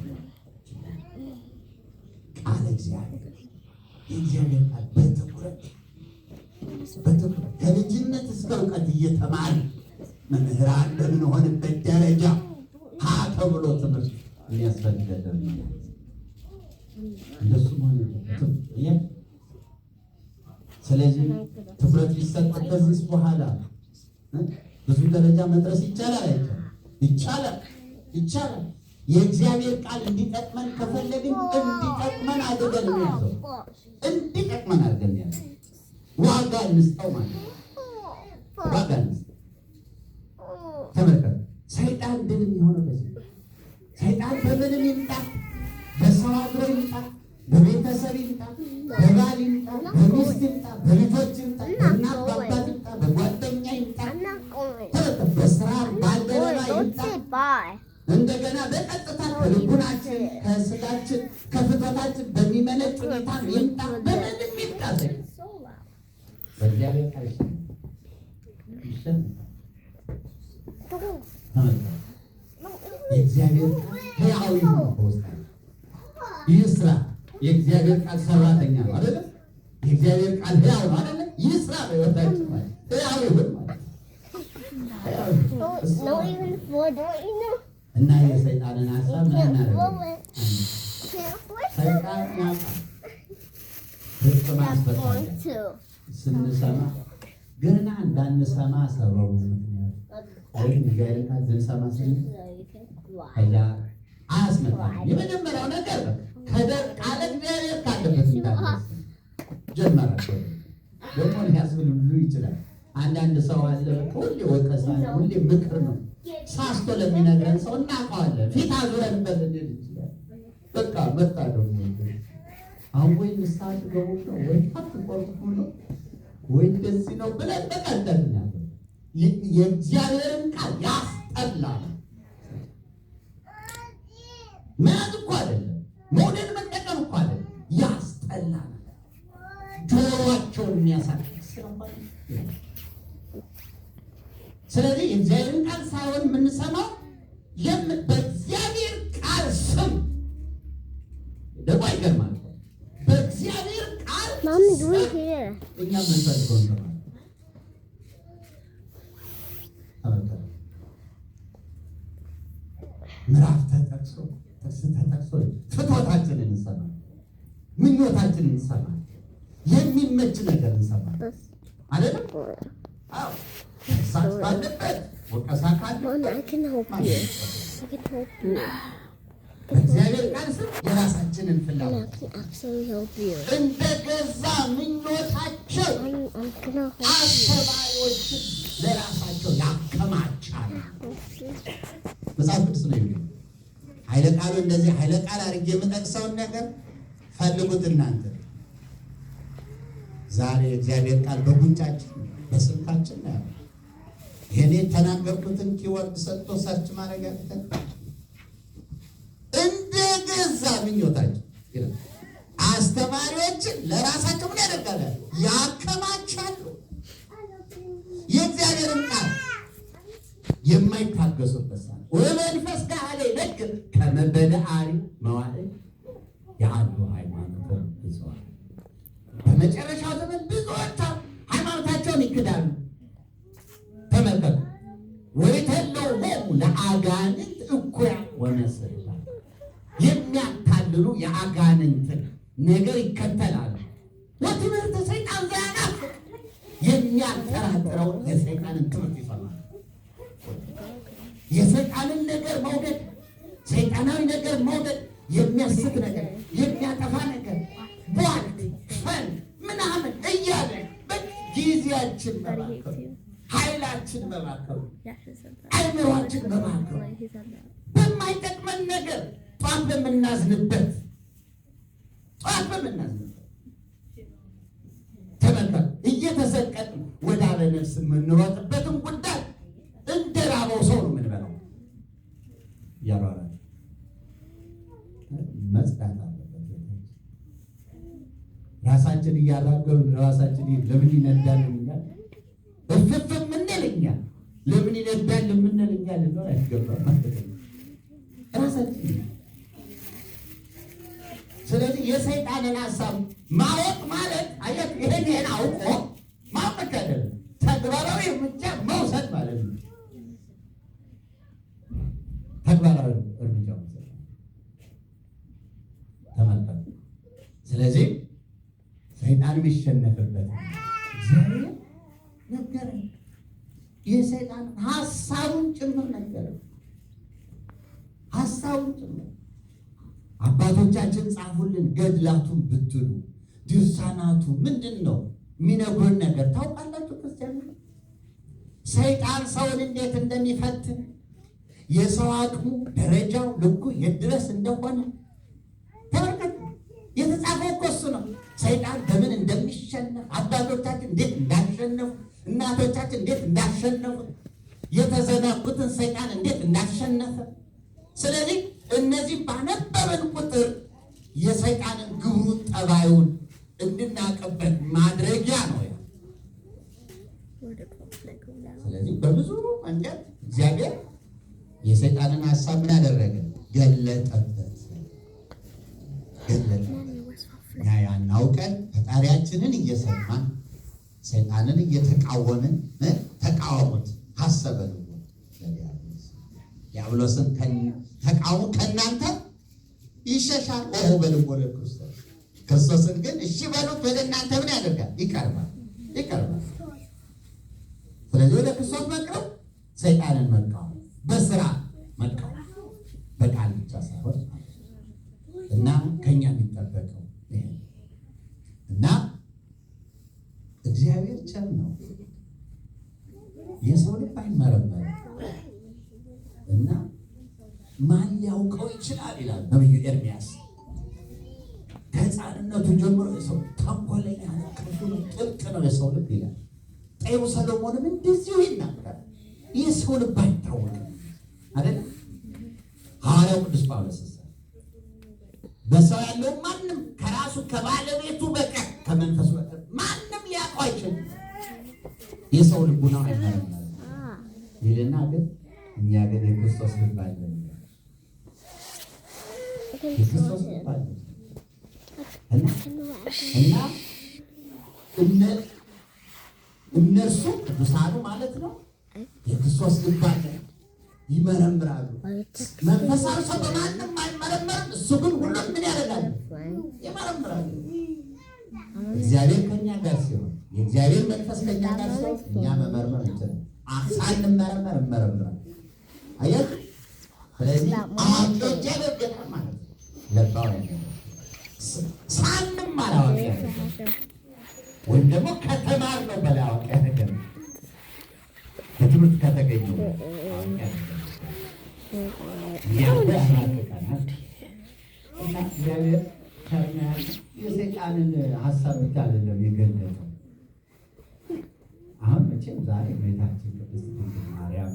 ቃል እግዚአብሔር፣ የእግዚአብሔር ቃል በትኩረት በትኩረት ከልጅነት እስከ እውቀት እየተማርን መምህራን በምንሆንበት ደረጃ ሀ ተብሎ ትምህርት የሚያስፈልገን ደረጃ እንደሱ መሆን የለበትም። ስለዚህ ትኩረት ሊሰጥ ከዚህ በኋላ ብዙ ደረጃ መድረስ ይቻላል አይቻልም? ይቻላል፣ ይቻላል። የእግዚአብሔር ቃል እንዲጠቅመን ከፈለግን እንዲጠቅመን አድርገን እንያዘው። እንዲጠቅመን አድርገን እንያዘው። ዋጋ እንስጠው ማለት ነው። ዋጋ እንስጠው። ተመልከቱ፣ ሰይጣን ድል የሚሆነው በዚህ ነው። ሰይጣን በምንም ይምጣ፣ በሰው አድሮ ይምጣ፣ በቤተሰብ ይምጣ፣ በባል ይምጣ፣ በሚስት ይምጣ፣ በልጆች ይምጣ፣ በእናት በአባት ይምጣ፣ በጓደኛ ይምጣ፣ ተመልከቱ፣ በስራ ባልደረባ ይምጣ፣ እንደገና በቀጥታ ከልቡናችን፣ ከስጋችን፣ ከፍትወታችን በሚመነጭ ሁኔታ ይምጣ፣ በምንም ይምጣ ሰይጣን በእግዚአብሔር ቃል ይሸነፋል። ተመልከቱ፣ የእግዚአብሔር ቃል ሕያው ይሁን በውስጣችን ይህ ስራ። የእግዚአብሔር ቃል ሰራተኛ ነው አይደለ? የእግዚአብሔር ቃል ሕያው ነው አይደለ? ይህ ስራ በሕይወታችን ማለት ሕያው ይሁን ማለት ሕያው ይሁን። እና የሰይጣንን ሀሳብ ምን እናደርገው? ሰይጣን ያውቃል። ህግ ማስፈጸሚያ ስንሰማ ገና እንዳንሰማ ሰበቡ ምክንያት ወይም እግዚአብሔርን ቃል ልንሰማ ስንል ከዚያ አያስመጣም። የመጀመሪያው ነገር ቃለ እግዚአብሔር ካለበት እንዳንደርስ ጀመራቸው። ደግሞ ሊያስብል ሁሉ ይችላል። አንዳንድ ሰው አለ፣ በቃ ሁሌ ወቀሳ፣ ሁሌ ምክር ነው። ሳስቶ ለሚነግረን ሰው እናውቀዋለን። ፊት አዙረንበት እንሄድ ይችላል። በቃ መጣ ደግሞ፣ አሁን ወይ ንስሐ ትገቡ ነው ወይ አትቆርጡ ነው ወይ እንደዚህ ነው ብለን በቃ እንደፍናለን። የእግዚአብሔርን ቃል ያስጠላል። መያዝ እኮ አይደለም፣ መውደድ መጠቀም እኮ አይደለም፣ ያስጠላል። ጆሮአቸውን የሚያሳክክ። ስለዚህ የእግዚአብሔርን ቃል ሳይሆን የምንሰማው በእግዚአብሔር ቃል ስም ደግሞ ይገርማል። በእግዚአብሔር ቃል Mommy, do ስም it here. እኛ የምንፈልገው እንሰማለን። ተመልከቱ። ምዕራፍ ተጠቅሶ፣ ጥቅስ ተጠቅሶ ፍትወታችንን እንሰማለን፣ ምኞታችንን እንሰማለን፣ የሚመች ነገር እንሰማለን። አይደለም? አዎ። እሳት ባለበት፣ ወቀሳ ካለበት Mom, I can help you. I can help you. በእግዚአብሔር ቃል ስም የራሳችንን And I ፍላጎት can actually help you. እንደ ገዛ ምኞታቸው I'm gonna help you. አስተማሪዎችን ለራሳቸው ያከማቻሉ። Help you. መጽሐፍ ቅዱስ ነው የሚለው። ኃይለ ቃሉ እንደዚህ ኃይለ ቃል አድርጌ የምጠቅሰውን ነገር ፈልጉት እናንተ። ዛሬ የእግዚአብሔር ቃል በጉንጫችን በስልካችን ነው ያለው። ይሄኔ የተናገርኩትን keyword ሰጥቶ search ማድረግ ያቅተን። እንደ ገዛ ምኞታቸው ይላል። አስተማሪዎችን ለራሳቸው ምን ያደርጋል? ያከማቻሉ። የእግዚአብሔርን ቃል የማይታገሱበት ሰዓት ወመንፈስ ጋር ይነግር ከመ በደአሪ መዋዕል የአሉ ሃይማኖት ይዘዋል። በመጨረሻው ዘመን ብዙዎች ሃይማኖታቸውን ይክዳሉ። ተመልከቱ። ወይተለውሆሙ ለአጋንንት እኩያን ወመስርታ፣ የሚያታልሉ የአጋንንትን ነገር ይከተላሉ። ወትምህርተ ሰይጣን ዘያናፍቅ፣ የሚያጠራጥረውን የሰይጣንን ትምህርት ይሰማል። የሰይጣንን ነገር መውደድ፣ ሰይጣናዊ ነገር መውደድ፣ የሚያስት ነገር፣ የሚያጠፋ ነገር፣ ቧልት፣ fun ምናምን እያለ ጊዜያችን መባከኑ፣ ኃይላችን መባከኑ፣ አይምሯችን መባከኑ በማይጠቅመን ነገር፣ ጧት በምናዝንበት፣ ተመልከቱ፣ እየተሰቀጥን ወደ አበ ነፍስ የምንሮጥበትን ጉዳይ እንደ ራበው ሰው ነው የምንበላው። እያሯራጥ መጽዳት አለበት። ራሳችን እያራገብን ራሳችን ለምን ይነዳል እኛ እፍፍ የምንል፣ እኛ ለምን ይነዳል የምንል እኛ ልንሆን አይገባም ማለት ነው። ራሳችን። ስለዚህ የሰይጣንን ሀሳብ ማወቅ ማለት አያችሁ፣ ይሄን አውቆ ማወቅ ብቻ አይደለም፣ ተግባራዊ እርምጃ መውሰድ ማለት ነው። ተግባራዊ እርምጃ መውሰድ፣ ተመልከቱ። ስለዚህ ሰይጣን የሚሸነፍበት እግዚአብሔር ነገረን። የሰይጣን ሀሳቡን ጭምር ነገረን። ሀሳቡን ጭምር አባቶቻችን ጻፉልን። ገድላቱን ብትሉ ድርሳናቱ ምንድን ነው የሚነግሩን ነገር ታውቃላችሁ? ክርስቲያን፣ ሰይጣን ሰውን እንዴት እንደሚፈትን፣ የሰው አቅሙ፣ ደረጃው፣ ልኩ የት ድረስ እንደሆነ ተመልከቱ። የተጻፈው እኮ እሱ ነው። ሰይጣን በምን እንደሚሸነፍ፣ አባቶቻችን እንዴት እንዳሸነፉ፣ እናቶቻችን እንዴት እንዳሸነፉት፣ የተዘናጉትን ሰይጣን እንዴት እንዳሸነፈ። ስለዚህ እነዚህ ባነበብን ቁጥር የሰይጣንን ግብሩን፣ ጠባዩን እንድናቅበት ማድረጊያ ነው ያ። ስለዚህ በብዙ መንገድ እግዚአብሔር የሰይጣንን ሀሳብ ምን ያደረገ? ገለጠበት፣ ገለጠበት። እኛ ያን አውቀን ፈጣሪያችንን እየሰማን ሰይጣንን እየተቃወምን፣ ተቃወሙት ሀሰበ ልቡ ለዲያብሎስ፣ ዲያብሎስን ተቃወሙ ከእናንተ ይሸሻል። ኦ በልቦ ለክርስቶስ፣ ክርስቶስን ግን እሺ በሉት ወደ እናንተ ምን ያደርጋል? ይቀርባል፣ ይቀርባል። ስለዚህ ወደ ክርስቶስ መቅረብ ሰይጣንን መቃወም፣ በስራ መቃወም፣ በቃል ብቻ ሳይሆን። እና ከኛ የሚጠበቀው ይሄ ነው። እና እግዚአብሔር ቸር ነው። የሰው ልብ አይመረመርም እና ማን ሊያውቀው ይችላል ይላል ነብዩ ኤርሚያስ። ከሕፃንነቱ ጀምሮ የሰው ተንኮለኛ ነው፣ ክፉ ነው፣ ጥልቅ ነው የሰው ልብ ይላል። ጠቢቡ ሰሎሞንም እንደዚሁ ይናገራል። ይህ ሰው ልብ አይታወቅም አይደል? ሐዋርያው ቅዱስ ጳውሎስ በሰው ያለው ማንም ከራሱ ከባለቤቱ በቀር ከመንፈሱ በቀር ማንም ሊያውቀው አይችልም። የሰው ልቡናው አይመረመርም ይልና ግን እኛ ግን የክርስቶስ ልብ አለን። የክርስቶስ ልብ አለን እና እነርሱ ቅዱሳኑ ማለት ነው የክርስቶስ ልብ አለን፣ ይመረምራሉ። መንፈሳዊ ሰው በማንም አይመረመርም። እሱ ግን ሁሉም ምን ያደርጋል? ይመረምራል። እግዚአብሔር ከኛ ጋር ሲሆን፣ የእግዚአብሔር መንፈስ ከኛ ጋር ሲሆን እኛ መመርመር እንችላለን። ሳንመረመር እንመረምራለን። አያችሁ? ስለዚህ አዋቂዎች ያደርገናል ማለት ነው። ለባው ሳንማር አዋቂ ያደርገናል፣ ወይም ደግሞ ከተማርነው በላይ አዋቂ ያደርገናል። በትምህርት ከተገኘው አዋቂ ያደርገናል። ያራቅቀናል እና እግዚአብሔር የሰይጣንን ሀሳብ ብቻ አይደለም የገለጠው። አሁን መቼም ዛሬ እመቤታችን ቅድስት ድንግል ማርያም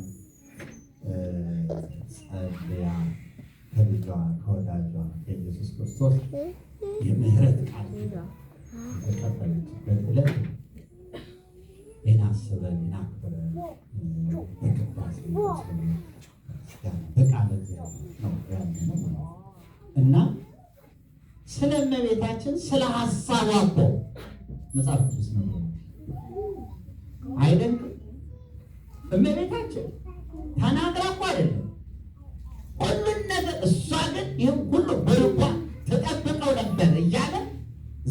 ጸልያ ከልጇ ከወዳጇ ከኢየሱስ ክርስቶስ የምህረት ቃል የተቀበለችበት ዕለት ነው። ይህን አስበን ይህን አክብረን በቅዳሴ በቃለ እግዚአብሔር ነው ያለነው ማለት ነው። እና ስለ እመቤታችን ስለ ሀሳቧ እኮ መጽሐፍ ቅዱስ ነው አይደንቅም? እመቤታችን ተናግራ እኮ አይደለም ሁሉን ነገር፣ እሷ ግን ይህም ሁሉ በልቧ ተጠብቀው ነበር እያለ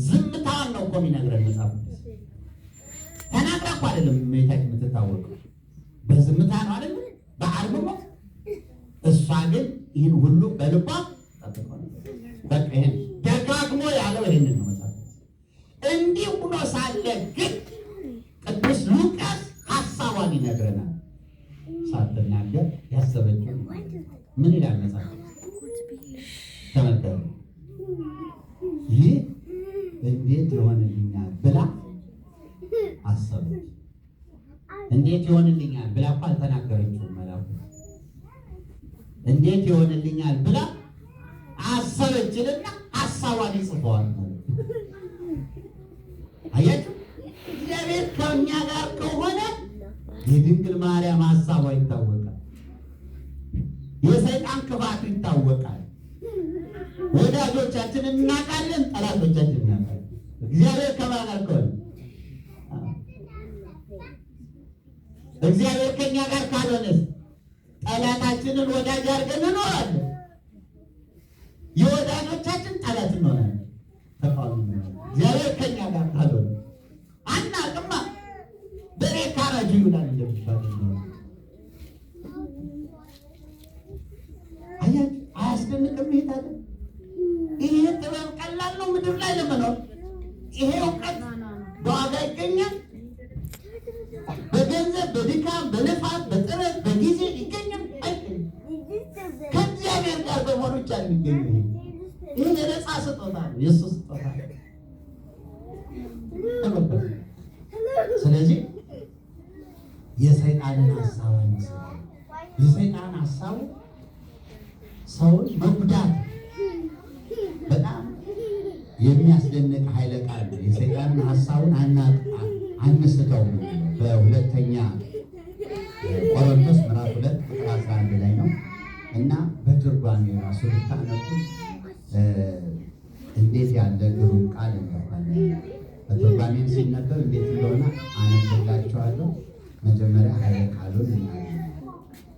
ዝምታዋን ነው እኮ የሚነግረን መጽሐፍ ቅዱስ። ተናግራ እኮ አይደለም እመቤታችን የምትታወቀው በዝምታ ነው አይደለም፣ በአርምሞ። እሷ ግን ይህን ሁሉ በልቧ ጠብቀው ነበር። በቃ ይሄን ደጋግሞ ያለው ይህንን ነው መጽሐፍ ቅዱስ። እንዲህ ሆኖ ሳለ ግን ቅዱስ ሉቃስ ሀሳቧን ይነግረናል። ሳትናገር ያሰበችው ምን ይላል መጽሐፍ? ተመልከቱ። ይህ እንዴት ይሆንልኛል ብላ አሰበች። እንዴት ይሆንልኛል ብላ እኮ አልተናገረችውም። መላኩ እንዴት ይሆንልኛል ብላ አሰበችልና ሀሳቧን ይጽፈዋል ማለት ነው። አያችሁ፣ እግዚአብሔር ከእኛ ጋር ከሆነ የድንግል ማርያም ሀሳቧ ይታወቃል። የሰይጣን ክፋቱ ይታወቃል። ወዳጆቻችን እናውቃለን፣ ጠላቶቻችን እናውቃለን። እግዚአብሔር ከማን ጋር ከሆነ፣ እግዚአብሔር ከእኛ ጋር ካልሆነስ ጠላታችንን ወዳጅ አድርገን እንኖራለን። የወዳጆቻችን ጠላት እንሆናለን። ተቃዋሚ እንሆናለን። እግዚአብሔር ከእኛ ጋር ካልሆነ አናውቅማ። በሬ ካራጁ ይውላል እንደሚባል እንሆናለን። አያችሁ፣ አያስደንቅም? ይሄ ታዲያ ይሄ ጥበብ ቀላል ነው ምድር ላይ ለመኖር? ይሄ እውቀት በዋጋ ይገኛል? በገንዘብ፣ በድካም፣ በልፋት፣ በጥረት፣ በጊዜ ይገኛል? አይገኝም። ከእግዚአብሔር ጋር በመሆን ብቻ ነው የሚገኘው። ይሄ የነፃ ስጦታ ነው፣ የእሱ ስጦታ ነው። ተመልከቱ። ስለዚህ የሰይጣንን ሀሳብ አንስም። የሰይጣን ሀሳቡ ሰውን መጉዳት፣ በጣም የሚያስደንቅ ኃይለ ቃል ነው። የሰይጣንን ሀሳቡን አንስተውም የሚለው በሁለተኛ ቆሮንቶስ ምዕራፍ 2 ቁጥር 11 ላይ ነው እና በትርጓሜ ራሱ ብታነቡ እንዴት ያለ ግሩም ቃል እንደሆነ፣ በትርጓሜም ሲነበብ እንዴት እንደሆነ አነብላችኋለሁ። መጀመሪያ ኃይለ ቃሉን እናገኝ።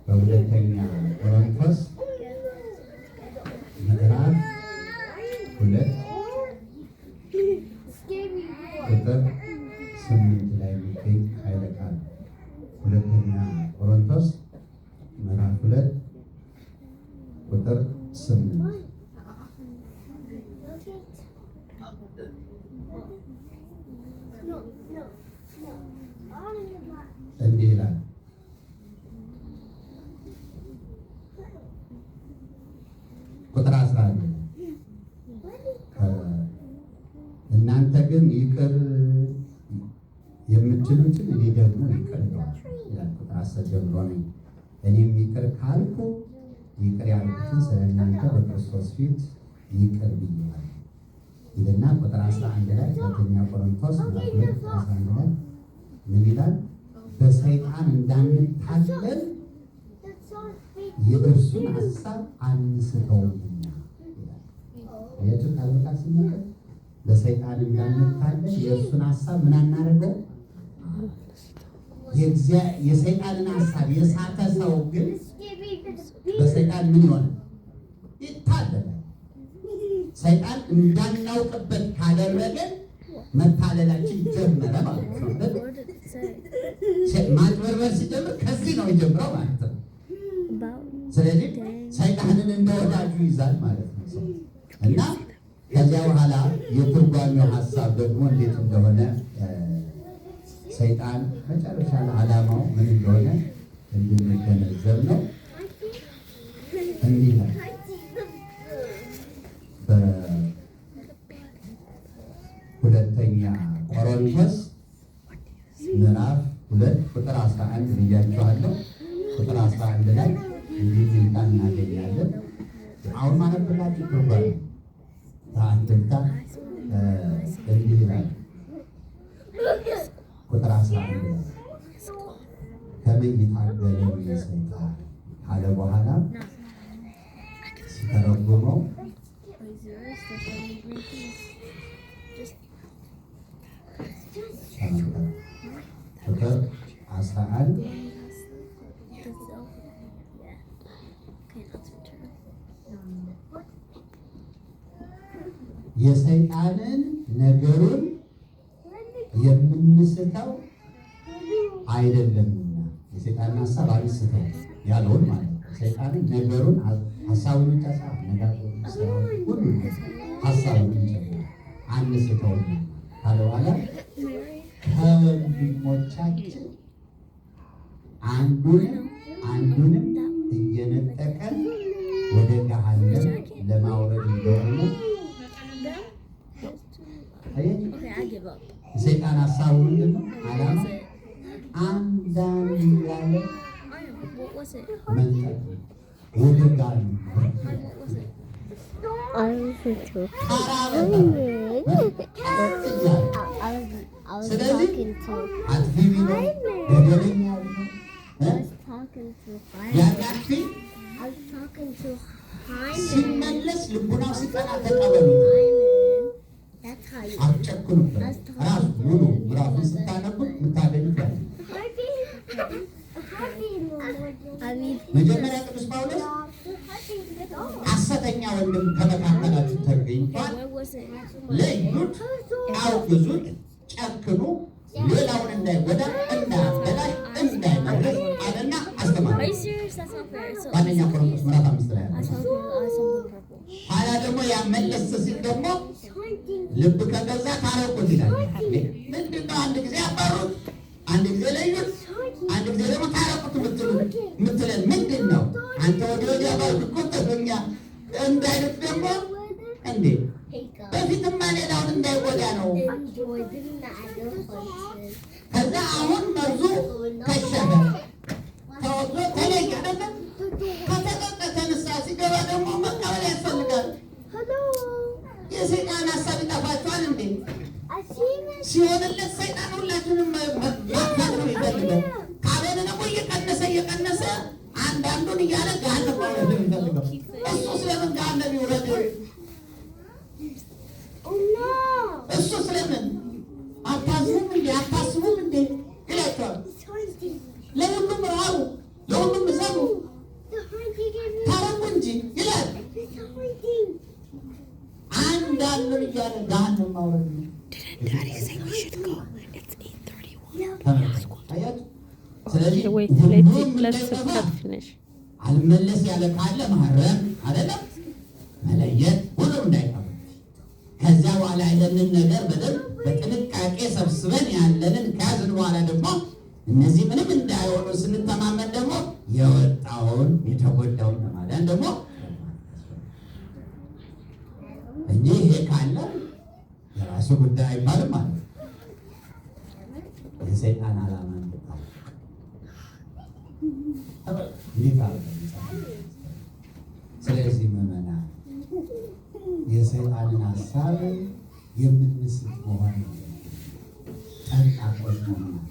በሁለተኛ ቆሮንቶስ ምዕራፍ 2 ቁጥር 8 ላይ የሚገኝ ኃይለ ቃል፣ ሁለተኛ ቆሮንቶስ ምዕራፍ 2 ቁጥር 8 እንዲህ ይላል። ቁጥር 11 እናንተ ግን ይቅር የምትሉትን እኔ ደግሞ ይቅር እለዋለሁ ይላል። ቁጥር ቁጥር 10 ጀምሮ ነኝ። እኔም ይቅር ካልኩ ይቅር ያልኩትን ስለ እናንተ በክርስቶስ ፊት ይቅር ብዬዋለሁ ይልና ቁጥር 11 ላይ፣ ሁለተኛ ቆሮንቶስ ምዕራፍ 2 ቁጥር 11 ላይ ምን ይላል? በሰይጣን እንዳንታለል የእርሱን ሀሳብ አንስተውምና ይላል። አያችሁ፣ ቃል በቃል ሲነገር በሰይጣን እንዳንታለል የእርሱን ሀሳብ ምን አናደርገው? የሰይጣንን ሀሳብ የሳተ ሰው ግን በሰይጣን ምን ይሆናል? ይታለላል። ሰይጣን እንዳናውቅበት ካደረገን መታለላችን ጀመረ ማለት ነው። What did it say? ማጭበርበር ሲጀምር ከዚህ ነው የጀምረው ማለት ነው። About ስለዚህ ሰይጣንን እንደ ወዳጁ ይዛል ማለት ነው ሰው። እና ከዚያ በኋላ የትርጓሜው ሀሳብ ደግሞ እንዴት እንደሆነ፣ ሰይጣን መጨረሻ ላይ ዓላማው ምን እንደሆነ እንድንገነዘብ ነው። እንዲህ ይላል፣ በሁለተኛ ቆሮንቶስ ምዕራፍ 2 ቁጥር 11 ብያቸዋለሁ። ቁጥር 11 ላይ እንዲህ የሚል ቃል እናገኛለን። አሁን ማነብላችሁ ትርጓሜ በአንድምታ እንዲህ ይላል። ቁጥር 11 ላይ ከመ ይታገለኒ ሰይጣን ካለ በኋላ ሲተረጉመው Yours, the breaking. Just ተመልከቱ። ቁጥር 11። Does it open? Yeah. Okay, now it's your turn. የሰይጣንን ነገሩን የምንስተው አይደለምና፣ የሰይጣንን ሀሳብ አንስተው ያለውን ማለት ነው። ሰይጣንን ነገሩን፣ ሀሳቡን ብቻ ሳይሆን አነጋገሩን፣ ስራውን፣ ሁሉ ሀሳቡን ጨምሮ አንስተውም ካለ በኋላ ከወንድሞቻችን አንዱንም አንዱንም እየነጠቀን ወደ ገሃነም ለማውረድ እንደሆነ አያችሁ። Okay, I give up. የሰይጣን ሀሳቡ ምንድን ነው? ዓላማ አንዳንድ ያለ I know. What was it? መንጠቅ ነው። ወደ ገሃነም። What was it? I was to. ተራ በተራ እያለ I was ስለዚህ talking to. አጥፊ ቢኖር፣ በደለኛ ቢኖር I was talking to ያን Hyman. አጥፊ I was talking to Hyman. ሲመለስ ልቡናው ሲቀና ተቀበሉት። Hyman. That's how you. አትጨክኑበት። ራሱ ሙሉ ምዕራፉን ስታነቡት የምታገኙት ያለ I mean, መጀመሪያ ቅዱስ ጳውሎስ ሐሰተኛ ወንድም ከመካከላችሁ ተገኝቷል፣ what was it? ለዩት፣ አውግዙት፣ ጨክኑ፣ ሌላውን እንዳይጎዳ፣ እንዳያበላሽ፣ እንዳይመርዝ አለና አስተማረ። Are you serious? That's not fair. So በአንደኛ ቆሮንቶስ ምዕራፍ 5 ላይ I ያለ። saw something purple. ኋላ ደግሞ ያ መለስ ሲል ደግሞ ልብ ከገዛ ታረቁት ይላል። ምንድን ነው? አንድ ጊዜ አባሩት፣ አንድ ጊዜ ለዩት፣ አንድ ጊዜ ደግሞ ታረቁት የምትለን ምንድን ነው? አንተ ወዲህ ወዲያ ባልክ ቁጥር እኛ እንዳይሉት ደግሞ እንዴ፣ በፊትማ ሌላውን እንዳይጎዳ ነው። Enjoy the night. ከዛ አሁን መርዙ ከሸፈ፣ ተወግዞ ተለየ አይደለም። ከተጠጠተ ንስሐ ሲገባ ደግሞ መቀበል ያስፈልጋል። Hello. የሰይጣን ሀሳብ ይጠፋችኋል እንዴ? I see it. ሲሆንለት ሰይጣን ሁላችንም ማጥፋት ነው የሚፈልገው። ካልሆነ ደግሞ እየቀነሰ እየቀነሰ አንዳንዱን እያለ ገሃነም ማውረድ ነው የሚፈልገው። እሱ ስለምን ገሃነም ይውረድ? Oh no. እሱ ስለምን አታዝኑም እንዴ? አታስቡም እንዴ ይላቸዋል። It's haunting. ለሁሉም ራሩ፣ ለሁሉም እዘኑ፣ The haunting is ታረቁ እንጂ ይላል። It's haunting. አንዳንዱን እያለ ገሃነም ማውረድ ነው። Didn't Daddy say we should go? It's 8:31. ተመልከቱ፣ አያችሁ? ስለዚህ Okay, wait. ሁሉም Let's እንዳይጠፋ cut finish. አልመለስ ያለ ካለ ማረም አይደለም፣ መለየት፣ ሁሉም እንዳይጠፋ። ከዚያ በኋላ ያለንን ነገር በደንብ በጥንቃቄ ሰብስበን ያለንን ከያዝን በኋላ ደግሞ እነዚህ ምንም እንዳይሆኑ ስንተማመን ደግሞ የወጣውን የተጎዳውን ለማዳን ደግሞ እንጂ ይሄ ካለ የራሱ ጉዳይ አይባልም ማለት ነው። የሰይጣን ዓላማ እንድታውቁ። እንዴት አድርገን እንጸልይ? ስለዚህ ምዕመናን የሰይጣንን ሀሳብ የምንስት መሆን ጠንቃቆች መሆን አለብን።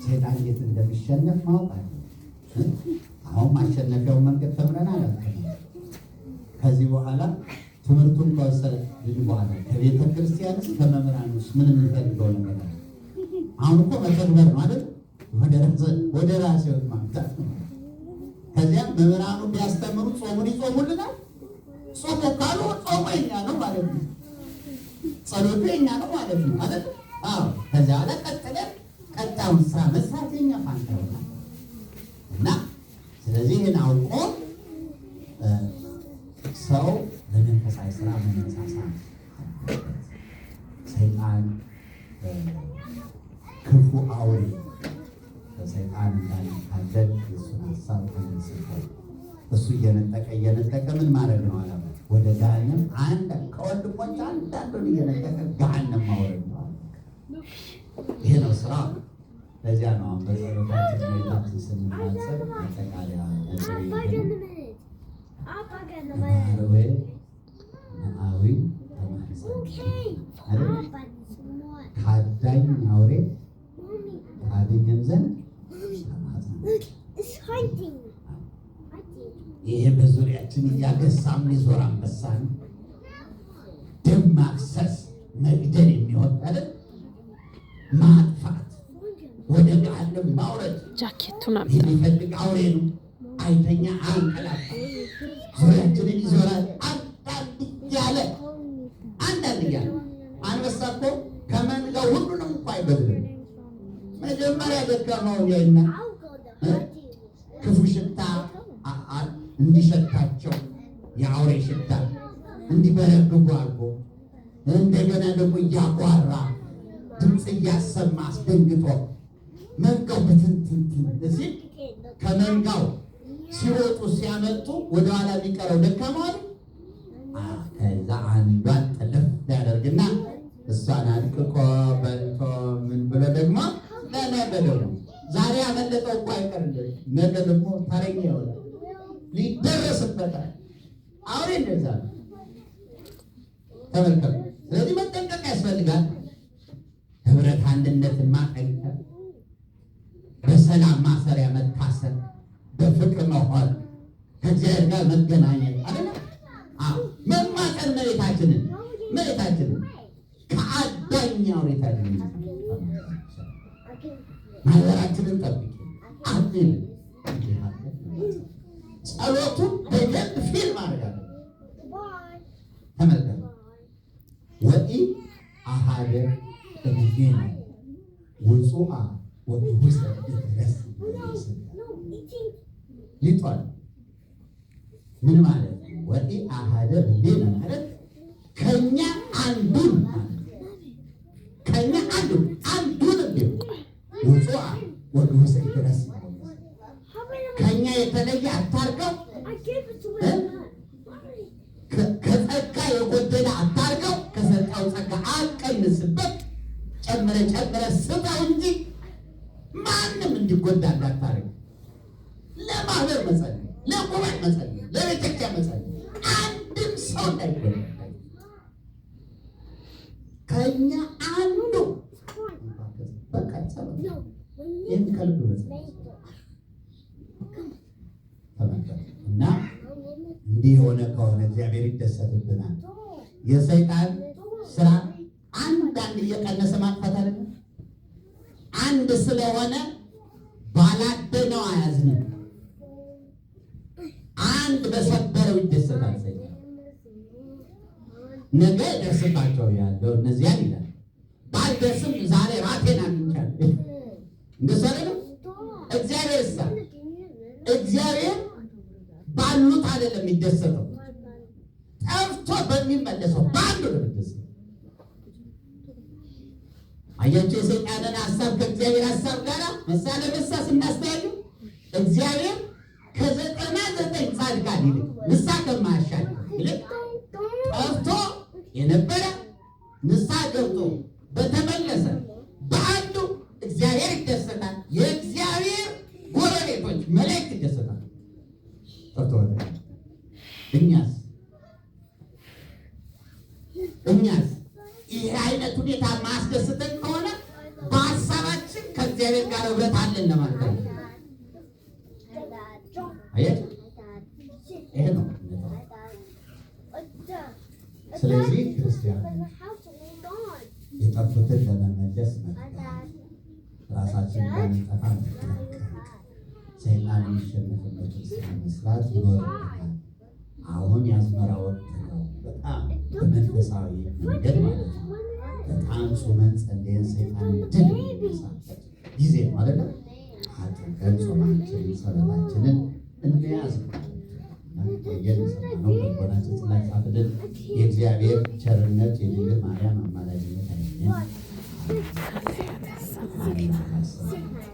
ሰይጣን እንዴት እንደሚሸነፍ ማወቅ አለ። አሁን ማሸነፊያውን መንገድ ተምረናል። ከዚህ በኋላ ትምህርቱን ከወሰድን በኋላ ከቤተ ክርስቲያንስ ከመምህራን ውስጥ ምን የምንፈልገው ነገር አለ? አሁን እኮ መተግበር ነው አይደል? ወደ ራስ ሕይወት ማምጣት ነው። ከዚያም መምህራኑ ቢያስተምሩ ጾሙን ይጾሙልናል። ጾሙ ካሉ ጾሙ የኛ ነው ማለት ነው። ጸሎቱ የኛ ነው ማለት ነው አይደል? አዎ። ከዚያ በኋላ ቀጥለን ቀጣዩን ስራ መስራት የኛ ፋንታ ይሆናል እና ስለዚህ ይህን አውቆ ሰው ለመንፈሳዊ ስራ መነሳሳት አለበት። ሰይጣን ክፉ አውሬ በሰይጣን እንዳንታለል የእሱን ሀሳብ አንስተው እሱ እየነጠቀ እየነጠቀ ምን ማድረግ ነው አላማ? ወደ ገሃነም አንድ ከወንድሞች አንዳንዱን እየነጠቀ ገሃነም ማውረድ ነው። ይሄ ነው ስራ። ለዚያ ነው አሁን በጸሎታችን እመቤታችን ስንማጸን ማጠቃለያ ነጥብ ይሄ ነው። መዓርዌ መዓዊ ተማኅፀን አይደል? ከአዳኝ አውሬ ታድነን ዘንድ ተማጸን። ይሄ በዙሪያችን እያገሳ የሚዞር አንበሳ ነው። ደም ማፍሰስ መግደል የሚወድ አይደል? ማጥፋት፣ ወደ ገሃነም ማውረድ ጃኬቱን አምጣ። የሚፈልግ አውሬ ነው። አይተኛ፣ አንቀላፋ፣ ዙሪያችንን ይዞራል። አንዳንድ እያለ አንዳንድ እያለ አንበሳ እኮ ከመንጋው ሁሉንም እኮ አይበድልም። መጀመሪያ ደካማውን ያይና ክፉ ሽታ እንዲሸታቸው የአውሬ ሽታ እንዲበረግጉ አድርጎ እንደገና ደግሞ እያጓራ ድምፅ እያሰማ አስደንግጦ መንጋው በትንትንትን ሲል ከመንጋው ሲሮጡ ሲያመልጡ ወደኋላ የሚቀረው ደካማው አይደል? ከዛ አንዷን ጥልፍ ያደርግና እሷን አድቅቆ በልቶ ምን ብሎ ደግሞ ለነገ ደግሞ ዛሬ ያመለጠው እኮ አይቀርም፣ ነገ ደግሞ ተረኛ ይሆናል፣ ሊደረስበታል። አውሬ እንደዛ ነው። ተመልከቱ። ስለዚህ መጠንቀቅ ያስፈልጋል። ህብረት አንድነትን ማጠንከር፣ በሰላም ማሰሪያ መታሰር፣ በፍቅር መሆን፣ ከእግዚአብሔር ጋር መገናኘት አይደለ? አዎ፣ መማፀን መሬታችንን መሬታችንን ከአዳኝ አውሬ ታድነን፣ ማህበራችንን ጠብቂ አድን። ጸሎቱን በደንብ feel ማድረግ አለ። ተመልከቱ። ወኢአሐደ እምኔነ ውፁአ ወግሁሰ ኢትረስዕ ሊጧል ምን ማለት ነው? ወኢአሐደ እምኔነ ማለት ከኛ አንዱን ማለት ነው። ከኛ አንዱ አንዱን ቢሆን ውፁአ ወግሁሰ ኢትረስዕ ከኛ የተለየ አታርገው፣ ከጸጋ የጎደለ አታርገው፣ ከሰጠው ጸጋ አትቀንስበት፣ ጨምረ ጨምረ ስጠው እንጂ ማንም እንዲጎዳ እንዳታርግ። ለማህበር መጸለይ፣ ለጉባኤ መጸለይ፣ ለቤተክርስቲያን መጸለይ፣ አንድም ሰው እንዳይጎዳ ከኛ አንዱ በቃ ጸሎት ይህን ከልብ መጸለይ ተመልከቱ። እና እንዲህ የሆነ ከሆነ እግዚአብሔር ይደሰትብናል። የሰይጣን ስራ አንዳንድ እየቀነሰ ማጥፋት አይደለም። አንድ ስለሆነ ባላደነው አያዝንም። አንድ በሰበረው ይደሰታል ሰይጣን። ነገ ይደርስባቸው ያለው እነዚያን ይላል። ባልደርስም ዛሬ ራቴን አግኝቻለሁ። እንደሱ አይደለም። እግዚአብሔር እሳ እግዚአብሔር ባሉት አይደለም የሚደሰተው፣ ጠፍቶ በሚመለሰው በአንዱ ነው የሚደሰተው። አያቸው የሰይጣንን ሀሳብ ከእግዚአብሔር ሀሳብ ጋር መሳ ለመሳ ስናስተያዩ እግዚአብሔር ከ99 ጻድቃን ይልቅ ንስሐ ከማያሻል ይልቅ ጠፍቶ የነበረ ንስሐ ገብቶ በተመለሰ በአንዱ እግዚአብሔር ይደሰታል። የእግዚአብሔር ጎረቤቶች መላእክት ይደሰታል። ጠፍቶ በተገኘ እኛስ እኛስ ይህ አይነት ሁኔታ ማስደስተን ከሆነ በሀሳባችን ከእግዚአብሔር ጋር ህብረት አለን ለማለት ነው። አያችሁ፣ ይሄ ነው። ስለዚህ ክርስቲያን የጠፉትን ለመመለስ መትጋት፣ ራሳችን እንዳንጠፋ መጠንቀቅ፣ ሰይጣን የሚሸነፍበትን ስራ መስራት ይኖርብናል። አሁን የአዝመራ ወቅት ነው። በጣም በመንፈሳዊ መንገድ ማለት ነው። በጣም ጾመን ጸልየን ሰይጣን ድል የምንነሳበት ጊዜ ነው አይደለም? አጥብቀን ጾማችንን ጸሎታችንን እንያዝ ነው። ቆየን የሰማነው በልቦናችን ጽላት ጻፍልን። የእግዚአብሔር ቸርነት የድንግል ማርያም አማላጅነት አይለየን። ያሰማል።